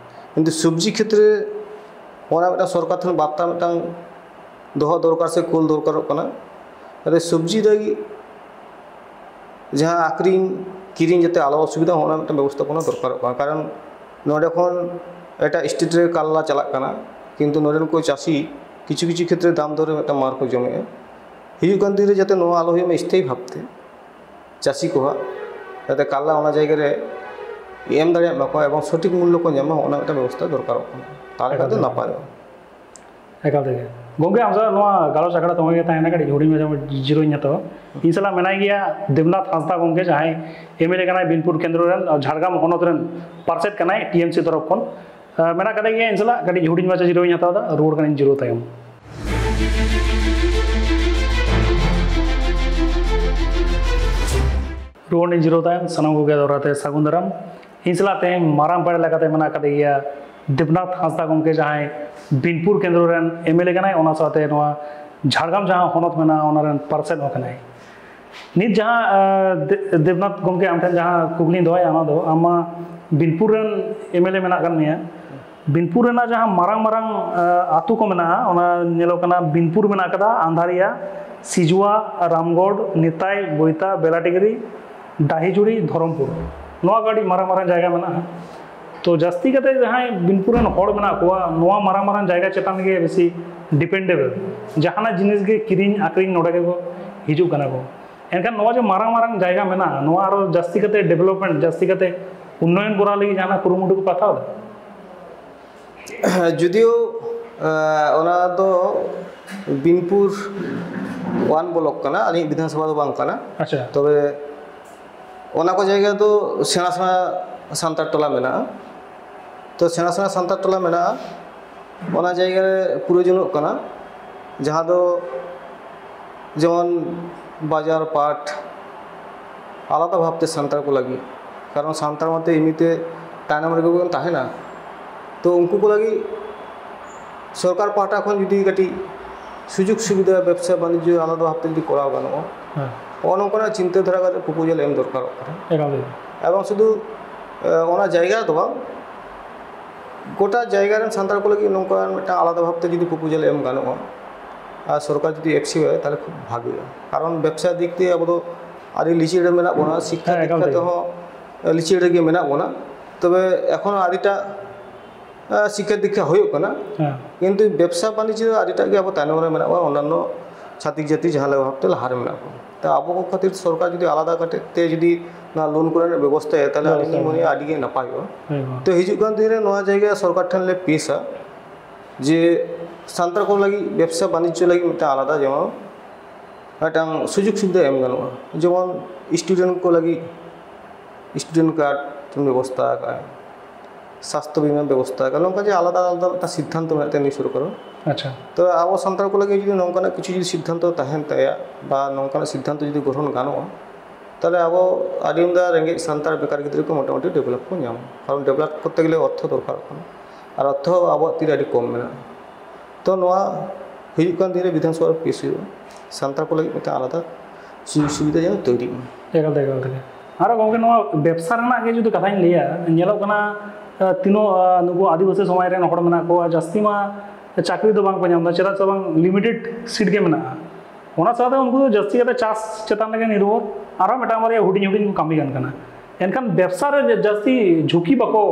ᱠᱤᱱᱛᱩ ᱥᱚᱵᱽᱡᱤ ᱠᱷᱮᱛᱨᱮ ᱚᱱᱟ ᱢᱤᱫᱴᱟᱝ ᱥᱚᱨᱠᱟᱨ ᱴᱷᱮᱱ ᱵᱟᱨᱛᱟ ᱢᱤᱫᱴᱟᱝ ᱫᱚᱦᱚ ᱫᱚᱨᱠᱟᱨ ᱥᱮ ᱠᱩᱞ ᱫᱚᱨᱠᱟᱨᱚᱜ ᱠᱟᱱᱟ, ᱡᱟᱛᱮ ᱥᱚᱵᱽᱡᱤ ᱞᱟᱹᱜᱤᱫ ᱡᱟᱦᱟᱸ ᱟᱠᱷᱨᱤᱧ ᱠᱤᱨᱤᱧ ᱡᱟᱛᱮ ᱟᱞᱚ ᱚᱥᱩᱵᱤᱫᱷᱟ, ᱚᱱᱟ ᱢᱤᱫᱴᱟᱝ ᱵᱮᱵᱚᱥᱛᱷᱟᱯᱚᱱᱟ ᱫᱚᱨᱠᱟᱨᱚᱜ ᱠᱟᱱᱟ᱾ ᱠᱟᱨᱚᱱ ᱱᱚᱰᱮ ᱠᱷᱚᱱ ᱮᱴᱟᱜ ᱥᱴᱮᱴ ᱨᱮ ᱠᱟᱞᱞᱟ ᱪᱟᱞᱟᱜ ᱠᱟᱱᱟ, ᱠᱤᱱᱛᱩ ᱱᱚᱰᱮᱱ ᱠᱚ ᱪᱟᱹᱥᱤ ᱠᱤᱪᱷᱩ ᱠᱤᱪᱷᱩ ᱠᱷᱮᱛᱨᱮ ᱫᱟᱢ ᱫᱚᱨ ᱨᱮ ᱢᱤᱫᱴᱟᱝ ᱢᱟᱨ ᱠᱚ ᱡᱚᱢᱮᱫᱼᱟ᱾ ᱦᱤᱡᱩᱜ ᱠᱟᱱ ᱫᱤᱱ ᱨᱮ ᱡᱟᱛᱮ ᱱᱚᱣᱟ ᱟᱞᱚ ᱦᱩᱭᱩᱜ ᱢᱟ ᱥᱛᱷᱟᱭᱤ ᱵᱷᱟᱵᱽᱛᱮ, ᱪᱟᱹᱥᱤ ᱠᱚᱣᱟᱜ ᱡᱟᱛᱮ ᱠᱟᱞᱞᱟ ᱚᱱᱟ ᱡᱟᱭᱜᱟ ᱨᱮ ᱮᱢ ᱫᱟᱲᱮᱭᱟᱜ ᱢᱟᱠᱚ ᱮᱵᱚᱝ ᱥᱚᱴᱷᱤᱠ ᱢᱩᱞᱞᱚ ᱠᱚ ᱧᱟᱢᱟ, ᱚᱱᱟ ᱢᱤᱫᱴᱟᱝ ᱵᱮᱵᱚᱥᱛᱷᱟ ᱫᱚᱨᱠᱟᱨᱚᱜ ᱠᱟᱱᱟ, ᱛᱟᱦᱚᱞᱮ ᱠᱷᱟᱱ ᱫᱚ ᱮᱠᱟᱞ᱾ ᱱᱟᱯᱟᱭᱚᱜᱼᱟ᱾ ᱮᱠᱟᱞ ᱛᱮᱜᱮ᱾ ᱜᱚᱢᱠᱮ, ᱟᱢ ᱥᱟᱞᱟᱜ ᱱᱚᱣᱟ ᱜᱟᱞᱚᱪ ᱟᱠᱷᱲᱟ ᱛᱚᱸᱜᱮ ᱜᱮ ᱛᱟᱦᱮᱱᱟ, ᱠᱟᱹᱴᱤᱡ ᱦᱩᱰᱤᱧ ᱢᱟᱪᱷᱟ ᱡᱤᱨᱟᱹᱣ ᱤᱧ ᱦᱟᱛᱟᱣᱟ᱾ ᱤᱧ ᱥᱟᱞᱟᱜ ᱢᱮᱱᱟᱭ ᱜᱮᱭᱟ ᱫᱮᱵᱽᱱᱟᱛᱷ ᱦᱟᱸᱥᱫᱟ ᱜᱚᱢᱠᱮ, ᱡᱟᱦᱟᱸᱭ ᱮᱢ ᱮᱞ ᱮ ᱠᱟᱱᱟᱭ ᱵᱤᱱᱯᱩᱨ ᱠᱮᱱᱫᱨᱚ ᱨᱮᱱ, ᱡᱷᱟᱲᱜᱨᱟᱢ ᱦᱚᱱᱚᱛ ᱨᱮᱱ ᱯᱟᱨᱥᱮᱛ ᱠᱟᱱᱟᱭ ᱴᱤ ᱮᱢ ᱥᱤ ᱛᱚᱨᱚᱯ ᱠᱷᱚᱱ᱾ ᱟᱸ, ᱢᱮᱱᱟᱜ ᱠᱟᱫᱮ ᱜᱮᱭᱟ ᱤᱧ ᱥᱟᱞᱟᱜ᱾ ᱠᱟᱹᱴᱤᱡ ᱦᱩᱰᱤᱧ ᱢᱟᱪᱷᱟ ᱡᱤᱨᱟᱹᱣ ᱤᱧ ᱦᱟᱛᱟᱣ ᱮᱫᱟ, ᱨᱩᱣᱟᱹᱲ ᱠᱟᱹᱱᱟᱹᱧ ᱡᱤᱨᱟᱹᱣ ᱛᱟᱭᱚᱢ᱾ ᱨᱩᱣᱟᱹᱲ ᱤᱧ ᱡᱤᱨᱟᱹᱣ ᱛᱟᱭᱚᱢ ᱥᱟᱱᱟᱢ ᱠᱚᱜᱮ ᱫᱚᱦᱲᱟ ᱛᱮ ᱥᱟᱹᱜᱩᱱ ᱫᱟᱨᱟᱢ᱾ ᱤᱧ ᱥᱟᱞᱟᱜ ᱛᱮᱦᱮᱧ ᱢᱟᱨᱟᱝ ᱯᱮᱲᱟ ᱞᱮᱠᱟᱛᱮ ᱢᱮᱱᱟᱜ ᱠᱟᱫᱮ ᱜᱮᱭᱟ ᱫᱮᱵᱽᱱᱟᱛᱷ ᱦᱟᱸᱥᱫᱟ ᱜᱚᱢᱠᱮ, ᱡᱟᱦᱟᱸᱭ ᱵᱤᱱᱯᱩᱨ ᱠᱮᱱᱫᱨᱚ ᱨᱮᱱ ᱮᱢᱮᱞᱮ ᱠᱟᱱᱟᱭ, ᱚᱱᱟ ᱥᱟᱶᱛᱮ ᱱᱚᱣᱟ ᱡᱷᱟᱲᱜᱨᱟᱢ ᱡᱟᱦᱟᱸ ᱦᱚᱱᱚᱛ ᱢᱮᱱᱟᱜᱼᱟ, ᱚᱱᱟ ᱨᱮᱱ ᱯᱟᱨᱥᱮᱫ ᱦᱚᱸ ᱠᱟᱱᱟᱭ᱾ ᱱᱤᱛ ᱡᱟᱦᱟᱸ, ᱟᱸ, ᱫᱮ-, ᱫᱮᱵᱽᱱᱟᱛᱷ ᱜᱚᱢᱠᱮ, ᱟᱢ ᱴᱷᱮᱱ ᱡᱟᱦᱟᱸ ᱠᱩᱠᱞᱤᱧ ᱫᱚᱦᱚᱭᱟ, ᱚᱱᱟ ᱫᱚ ᱟᱢ ᱢᱟ ᱵᱤᱱᱯᱩᱨ ᱨᱮᱱ ᱮᱢᱮᱞᱮ ᱢᱮᱱᱟᱜ ᱟᱠᱟᱫ ᱢᱮᱭᱟ᱾ ᱵᱤᱱᱯᱩᱨ ᱨᱮᱱᱟᱜ ᱡᱟᱦᱟᱸ ᱢᱟᱨᱟᱝ ᱢᱟᱨᱟᱝ, ᱟᱸ, ᱟᱹᱛᱩ ᱠᱚ ᱢᱮᱱᱟᱜᱼᱟ, ᱚᱱᱟ ᱧᱮᱞᱚᱜ ᱠᱟᱱᱟ, ᱵᱤᱱᱯᱩᱨ ᱢᱮᱱᱟᱜ ᱟᱠᱟᱫᱟ, ᱟᱱᱫᱷᱟᱨᱤᱭᱟ, ᱥᱤᱡᱩᱣᱟ, ᱨᱟᱢᱜᱚᱲ, ᱱᱤᱛᱟᱭ, ᱵᱳᱭᱛᱟ, ᱵᱮᱞᱟᱴᱤᱜᱤᱨᱤ, ᱰᱟᱹᱦᱤᱡᱩᱲᱤ, ᱫᱷᱚᱨᱚᱢᱯᱩᱨ᱾ ᱱᱚᱣᱟ ᱠᱚ ᱟᱹᱰᱤ ᱢᱟᱨᱟᱝ ᱢᱟᱨᱟᱝ ᱡᱟᱭᱜᱟ ᱢᱮᱱᱟᱜᱼᱟ᱾ ᱛᱚ, ᱡᱟᱹᱥᱛᱤ ᱠᱟᱛᱮ ᱡᱟᱦᱟᱸᱭ ᱵᱤᱱᱯᱩᱨ ᱨᱮᱱ ᱦᱚᱲ ᱢᱮᱱᱟᱜ ᱠᱚᱣᱟ, ᱱᱚᱣᱟ ᱢᱟᱨᱟᱝ ᱢᱟᱨᱟᱝ ᱡᱟᱭᱜᱟ ᱪᱮᱛᱟᱱ ᱜᱮ ᱵᱮᱥᱤ dependable᱾ ᱡᱟᱦᱟᱱᱟᱜ ᱡᱤᱱᱤᱥ ᱜᱮ ᱠᱤᱨᱤᱧ ᱟᱹᱠᱷᱨᱤᱧ ᱱᱚᱰᱮ ᱜᱮᱠᱚ ᱦᱤᱡᱩᱜ ᱠᱟᱱᱟ ᱠᱚ᱾ ᱮᱱᱠᱷᱟᱱ ᱱᱚᱣᱟ ᱡᱮ ᱢᱟᱨᱟᱝ ᱢᱟᱨᱟᱝ ᱡᱟᱭᱜᱟ ᱢᱮᱱᱟᱜᱼᱟ, ᱱᱚᱣᱟ ᱟᱨᱚ ᱡᱟᱹᱥᱛᱤ ᱠᱟᱛᱮ development, ᱡᱟᱹᱥᱛᱤ ᱠᱟᱛᱮ ᱩᱱᱱᱚᱭᱚᱱ ᱠᱚᱨᱟᱣ ᱞᱟᱹᱜᱤᱫ ᱡᱟᱦᱟᱱᱟᱜ ᱠᱩᱨᱩᱢᱩᱴᱩ ᱠᱚ ᱯᱮ ᱦᱟᱛᱟᱣ ᱮᱫᱟ? ᱡᱩᱫᱤᱭᱳ, ᱟᱸ, ᱚᱱᱟ ᱫᱚ ᱵᱤᱱᱯᱩᱨ ᱳᱣᱟᱱ ᱵᱞᱚᱠ ᱠᱟᱱᱟ, ᱟᱹᱞᱤᱧ ᱵᱤᱫᱷᱟᱱ ᱥᱚᱵᱷᱟ ᱫᱚ ᱵᱟᱝ ᱠᱟᱱᱟ᱾ ᱟᱪᱪᱷᱟ᱾ ᱛᱚᱵᱮ ᱚᱱᱟ ᱠᱚ ᱡᱟᱭᱜᱟ ᱫᱚ ᱥᱮᱬᱟ ᱥᱮᱬᱟ ᱥᱟᱱᱛᱟᱲ ᱴᱚᱞᱟ ᱢᱮᱱᱟᱜᱼᱟ᱾ ᱛᱚ, ᱥᱮᱬᱟ ᱥᱮᱬᱟ ᱥᱟᱱᱛᱟᱲ ᱴᱚᱞᱟ ᱢᱮᱱᱟᱜᱼᱟ, ᱚᱱᱟ ᱡᱟᱭᱜᱟ ᱨᱮ ᱯᱨᱚᱭᱳᱡᱚᱱᱚᱜ ᱠᱟᱱᱟ, ᱡᱟᱦᱟᱸ ᱫᱚ ᱡᱮᱢᱚᱱ ᱵᱟᱡᱟᱨ ᱯᱟᱴ ᱟᱞᱟᱫᱟ ᱵᱷᱟᱵᱽᱛᱮ ᱥᱟᱱᱛᱟᱲ ᱠᱚ ᱞᱟᱹᱜᱤᱫ, ᱠᱟᱨᱚᱱ ᱥᱟᱱᱛᱟᱲ ᱢᱟᱛᱚ ᱮᱢᱱᱤᱛᱮ ᱛᱟᱭᱱᱚᱢ ᱨᱮᱜᱮ ᱵᱚᱱ ᱛᱟᱦᱮᱱᱟ᱾ ᱛᱚ, ᱩᱱᱠᱩ ᱠᱚ ᱞᱟᱹᱜᱤᱫ ᱥᱚᱨᱠᱟᱨ ᱯᱟᱦᱴᱟ ᱠᱷᱚᱱ ᱡᱩᱫᱤ ᱠᱟᱹᱴᱤᱡ ᱥᱩᱡᱳᱜᱽ ᱥᱩᱵᱤᱫᱷᱟ, ᱵᱮᱵᱽᱥᱟ ᱵᱟᱱᱤᱡᱽᱡᱚ ᱟᱞᱟᱫᱟ ᱵᱷᱟᱵᱽᱛᱮ ᱡᱩᱫᱤ ᱠᱚᱨᱟᱣ ᱜᱟᱱᱚᱜᱼᱟ, ᱦᱮᱸ᱾ ᱱᱚᱜᱼᱚ ᱱᱚᱝᱠᱟᱱᱟᱜ ᱪᱤᱱᱛᱟᱹ ᱫᱷᱟᱨᱟ ᱠᱟᱛᱮ ᱯᱨᱚᱯᱳᱡᱟᱞ ᱮᱢ ᱫᱚᱨᱠᱟᱨᱚᱜ ᱠᱟᱱᱟ᱾ ᱮᱠᱟᱞ ᱜᱮ᱾ ᱮᱵᱚᱝ ᱥᱩᱫᱷᱩ, ᱮ, ᱚᱱᱟ ᱡᱟᱭᱜᱟ ᱫᱚ ᱵᱟᱝ, ᱜᱚᱴᱟ ᱡᱟᱭᱜᱟ ᱨᱮᱱ ᱥᱟᱱᱛᱟᱲ ᱠᱚ ᱞᱟᱹᱜᱤᱫ ᱱᱚᱝᱠᱟᱱ ᱢᱤᱫᱴᱟᱝ ᱟᱞᱟᱫᱟ ᱵᱷᱟᱵᱽᱛᱮ ᱡᱩᱫᱤ ᱯᱨᱚᱯᱳᱡᱟᱞ ᱮᱢ ᱜᱟᱱᱚᱜᱼᱟ ᱟᱨ ᱥᱚᱨᱠᱟᱨ ᱡᱩᱫᱤ ᱮᱠᱥᱮᱯᱴ ᱟᱭ, ᱛᱟᱦᱚᱞᱮ ᱠᱷᱩᱵ ᱵᱷᱟᱜᱮᱜᱼᱟ᱾ ᱠᱟᱨᱚᱱ ᱵᱮᱵᱽᱥᱟ ᱫᱤᱠ ᱫᱤᱭᱮ ᱟᱵᱚ ᱫᱚ ᱟᱹᱰᱤ ᱞᱤᱪᱟᱹᱲ ᱨᱮ ᱢᱮᱱᱟᱜ ᱵᱚᱱᱟ, ᱥᱤᱠᱠᱷᱟ ᱦᱮᱸ, ᱮᱠᱟᱞ ᱫᱤᱠᱠᱷᱟ ᱛᱮᱜᱮ᱾ ᱛᱮᱦᱚᱸ ᱞᱤᱪᱟᱹᱲ ᱨᱮᱜᱮ ᱢᱮᱱᱟᱜ ᱵᱚᱱᱟ᱾ ᱛᱚᱵᱮ ᱮᱠᱷᱚᱱᱳ ᱟᱹᱰᱤᱴᱟᱜ, ᱟ, ᱥᱤᱠᱠᱷᱟ ᱫᱤᱠᱠᱷᱟ ᱦᱩᱭᱩᱜ ᱠᱟᱱᱟ, ᱦᱮᱸ᱾ ᱠᱤᱱᱛᱩ ᱵᱮᱵᱽᱥᱟ ᱵᱟᱱᱤᱡᱽ ᱨᱮ ᱟᱹᱰᱤᱴᱟᱜ ᱜᱮ ᱟᱵᱚ ᱛᱟᱭᱱᱚᱢ ᱨᱮ ᱢᱮᱱᱟᱜ ᱵᱚᱱᱟ ᱚᱱᱱᱟᱱᱱᱚ ᱪᱷᱟᱛᱤᱠ ᱡᱟᱹᱛᱤ ᱡᱟᱦᱟᱸ ᱞᱮᱠᱟ ᱵᱷᱟᱵᱽᱛᱮ ᱞᱟᱦᱟ ᱨᱮ ᱢᱮᱱᱟᱜ ᱠᱚᱣᱟ᱾ ᱛᱚ, ᱟᱵᱚ ᱠᱚ ᱠᱷᱟᱹᱛᱤᱨ ᱥᱚᱨᱠᱟᱨ ᱡᱩᱫᱤ ᱟᱞᱟᱫᱟ ᱠᱟᱛᱮ ᱛᱮ ᱡᱩᱫᱤ ᱱᱚᱣᱟ ᱞᱳᱱ ᱠᱚᱨᱮᱱᱟᱜ ᱵᱮᱵᱚᱥᱛᱷᱟᱭᱟ, ᱛᱟᱦᱚᱞᱮ ᱟᱹᱞᱤᱧ ᱞᱤᱧ ᱵᱮᱵᱚᱥᱛᱷᱟ ᱢᱚᱱᱮᱭᱟ ᱢᱮᱱᱟᱜᱼᱟ᱾ ᱟᱹᱰᱤ ᱜᱮ ᱱᱟᱯᱟᱭᱚᱜᱼᱟ᱾ ᱦᱮᱸ, ᱢᱟ᱾ ᱛᱚ, ᱦᱤᱡᱩᱜ ᱠᱟᱱ ᱫᱤᱱ ᱨᱮ ᱱᱚᱣᱟ ᱡᱟᱭᱜᱟ ᱥᱚᱨᱠᱟᱨ ᱴᱷᱮᱱ ᱞᱮ ᱯᱮᱥᱟ, ᱡᱮ ᱥᱟᱱᱛᱟᱲ ᱠᱚ ᱞᱟᱹᱜᱤᱫ ᱵᱮᱵᱽᱥᱟ ᱵᱟᱱᱤᱡᱽᱡᱚ ᱞᱟᱹᱜᱤᱫ ᱢᱤᱫᱴᱟᱝ ᱟᱞᱟᱫᱟ ᱡᱮᱢᱚᱱ ᱢᱤᱫᱴᱟᱝ ᱥᱩᱡᱳᱜᱽ ᱥᱩᱵᱤᱫᱷᱟ ᱮᱢ ᱜᱟᱱᱚᱜᱼᱟ, ᱡᱮᱢᱚᱱ ᱥᱴᱩᱰᱮᱱᱴ ᱠᱚ ᱞᱟᱹᱜᱤᱫ ᱥᱴᱩᱰᱮᱱᱴ ᱠᱟᱨᱰ ᱵᱮᱵᱚᱥᱛᱷᱟ ᱟᱠᱟᱫᱼᱟ, ᱥᱟᱥᱛᱷᱚ ᱵᱤᱢᱟ ᱵᱮᱵᱚᱥᱛᱷᱟ ᱟᱠᱟᱫᱼᱟ, ᱱᱚᱝᱠᱟ ᱡᱮ ᱟᱞᱟᱫᱟ ᱟᱞᱟᱫᱟ ᱢᱤᱫᱴᱟᱝ ᱥᱤᱫᱽᱫᱷᱟᱱᱛᱚ ᱢᱮᱱᱟᱜ ᱛᱟᱭᱟ ᱱᱩᱭ ᱥᱚᱨᱠᱟᱨ᱾ ᱟᱪᱪᱷᱟ᱾ ᱛᱚ, ᱟᱵᱚ ᱥᱟᱱᱛᱟᱲ ᱠᱚ ᱞᱟᱹᱜᱤᱫ ᱡᱩᱫᱤ ᱱᱚᱝᱠᱟᱱᱟᱜ ᱠᱤᱪᱷᱩ ᱡᱩᱫᱤ ᱥᱤᱫᱽᱫᱷᱟᱱᱛᱚ ᱛᱟᱦᱮᱱ ᱛᱟᱭᱟ ᱵᱟ ᱱᱚᱝᱠᱟᱱᱟᱜ ᱥᱤᱫᱽᱫᱷᱟᱱᱛᱚ ᱡᱩᱫᱤ ᱜᱨᱚᱦᱚᱱ ᱜᱟᱱᱚᱜᱼᱟ, ᱛᱟᱦᱚᱞᱮ ᱟᱵᱚ ᱟᱹᱰᱤ ᱟᱢᱫᱟ ᱨᱮᱸᱜᱮᱡ ᱥᱟᱱᱛᱟᱲ ᱵᱮᱠᱟᱨ ᱜᱤᱫᱽᱨᱟᱹ ᱠᱚ ᱢᱚᱴᱟᱢᱩᱴᱤ ᱰᱮᱵᱷᱞᱚᱯ ᱠᱚ ᱧᱟᱢᱟ᱾ ᱠᱟᱨᱚᱱ ᱰᱮᱵᱷᱞᱚᱯ ᱠᱚᱨᱛᱮ ᱜᱮᱞᱮ ᱚᱨᱛᱷᱚ ᱫᱚᱨᱠᱟᱨᱚᱜ ᱠᱟᱱᱟ᱾ ᱟᱨ ᱚᱨᱛᱷᱚ ᱟᱵᱚᱣᱟᱜ ᱛᱤᱨᱮ ᱟᱹᱰᱤ ᱠᱚᱢ ᱢᱮᱱᱟᱜᱼᱟ᱾ ᱛᱚ ᱱᱚᱣᱟ ᱦᱤᱡᱩᱜ ᱠᱟᱱ ᱫᱤᱱ ᱨᱮ ᱵᱤᱫᱷᱟᱱ ᱥᱚᱵᱷᱟ ᱨᱮ ᱯᱮᱥ ᱦᱩᱭᱩᱜᱼᱟ, ᱥᱟᱱᱛᱟᱲ ᱠᱚ ᱞᱟᱹᱜᱤᱫ ᱢᱤᱫᱴᱟᱝ ᱟᱞᱟᱫᱟ ᱥᱩᱡᱳᱜᱽ ᱥᱩᱵᱤᱫᱷᱟ ᱡᱮᱱᱚ ᱛᱳᱭᱨᱤᱜ ᱢᱟ᱾ ᱮᱠᱟᱞ ᱛᱮ, ᱮᱠᱟᱞ ᱛᱮᱜᱮ᱾ ᱟᱨᱚ ᱜᱚᱢᱠᱮ, ᱱᱚᱣᱟ ᱵᱮᱵᱽᱥᱟ ᱨᱮᱱᱟᱜ ᱜᱮ ᱡᱩᱫᱤ ᱠᱟᱛᱷᱟᱧ ᱞᱟᱹᱭᱟ, ᱧᱮᱞᱚᱜ ᱠᱟᱱᱟ, ᱟᱸ, ᱛᱤᱱᱟᱹᱜ, ᱟᱸ, ᱱᱩᱠᱩ ᱟᱹᱫᱤᱵᱟᱹᱥᱤ ᱥᱚᱢᱟᱡᱽ ᱨᱮᱱ ᱦᱚᱲ ᱢᱮᱱᱟᱜ ᱠᱚᱣᱟ, ᱡᱟᱹᱥᱛᱤ ᱢᱟ ᱪᱟᱹᱠᱨᱤ ᱫᱚ ᱵᱟᱝ ᱠᱚ ᱧᱟᱢ ᱮᱫᱟ᱾ ᱪᱮᱫᱟᱜ ᱥᱮ ᱵᱟᱝ, ᱞᱤᱢᱤᱴᱮᱰ ᱥᱤᱴ ᱜᱮ ᱢᱮᱱᱟᱜᱼᱟ᱾ ᱚᱱᱟ ᱥᱟᱶᱛᱮ ᱩᱱᱠᱩ ᱫᱚ ᱡᱟᱹᱥᱛᱤ ᱠᱟᱛᱮ ᱪᱟᱥ ᱪᱮᱛᱟᱱ ᱨᱮᱜᱮ ᱱᱤᱨᱵᱷᱚᱨ, ᱟᱨᱦᱚᱸ ᱢᱤᱫᱴᱟᱝ ᱵᱟᱨᱭᱟ ᱦᱩᱰᱤᱧ ᱦᱩᱰᱤᱧ ᱠᱚ ᱠᱟᱹᱢᱤ ᱠᱟᱱ ᱠᱟᱱᱟ᱾ ᱮᱱᱠᱷᱟᱱ ᱵᱮᱵᱽᱥᱟ ᱨᱮ ᱡᱟᱹᱥᱛᱤ ᱡᱷᱩᱸᱠᱤ ᱵᱟᱠᱚ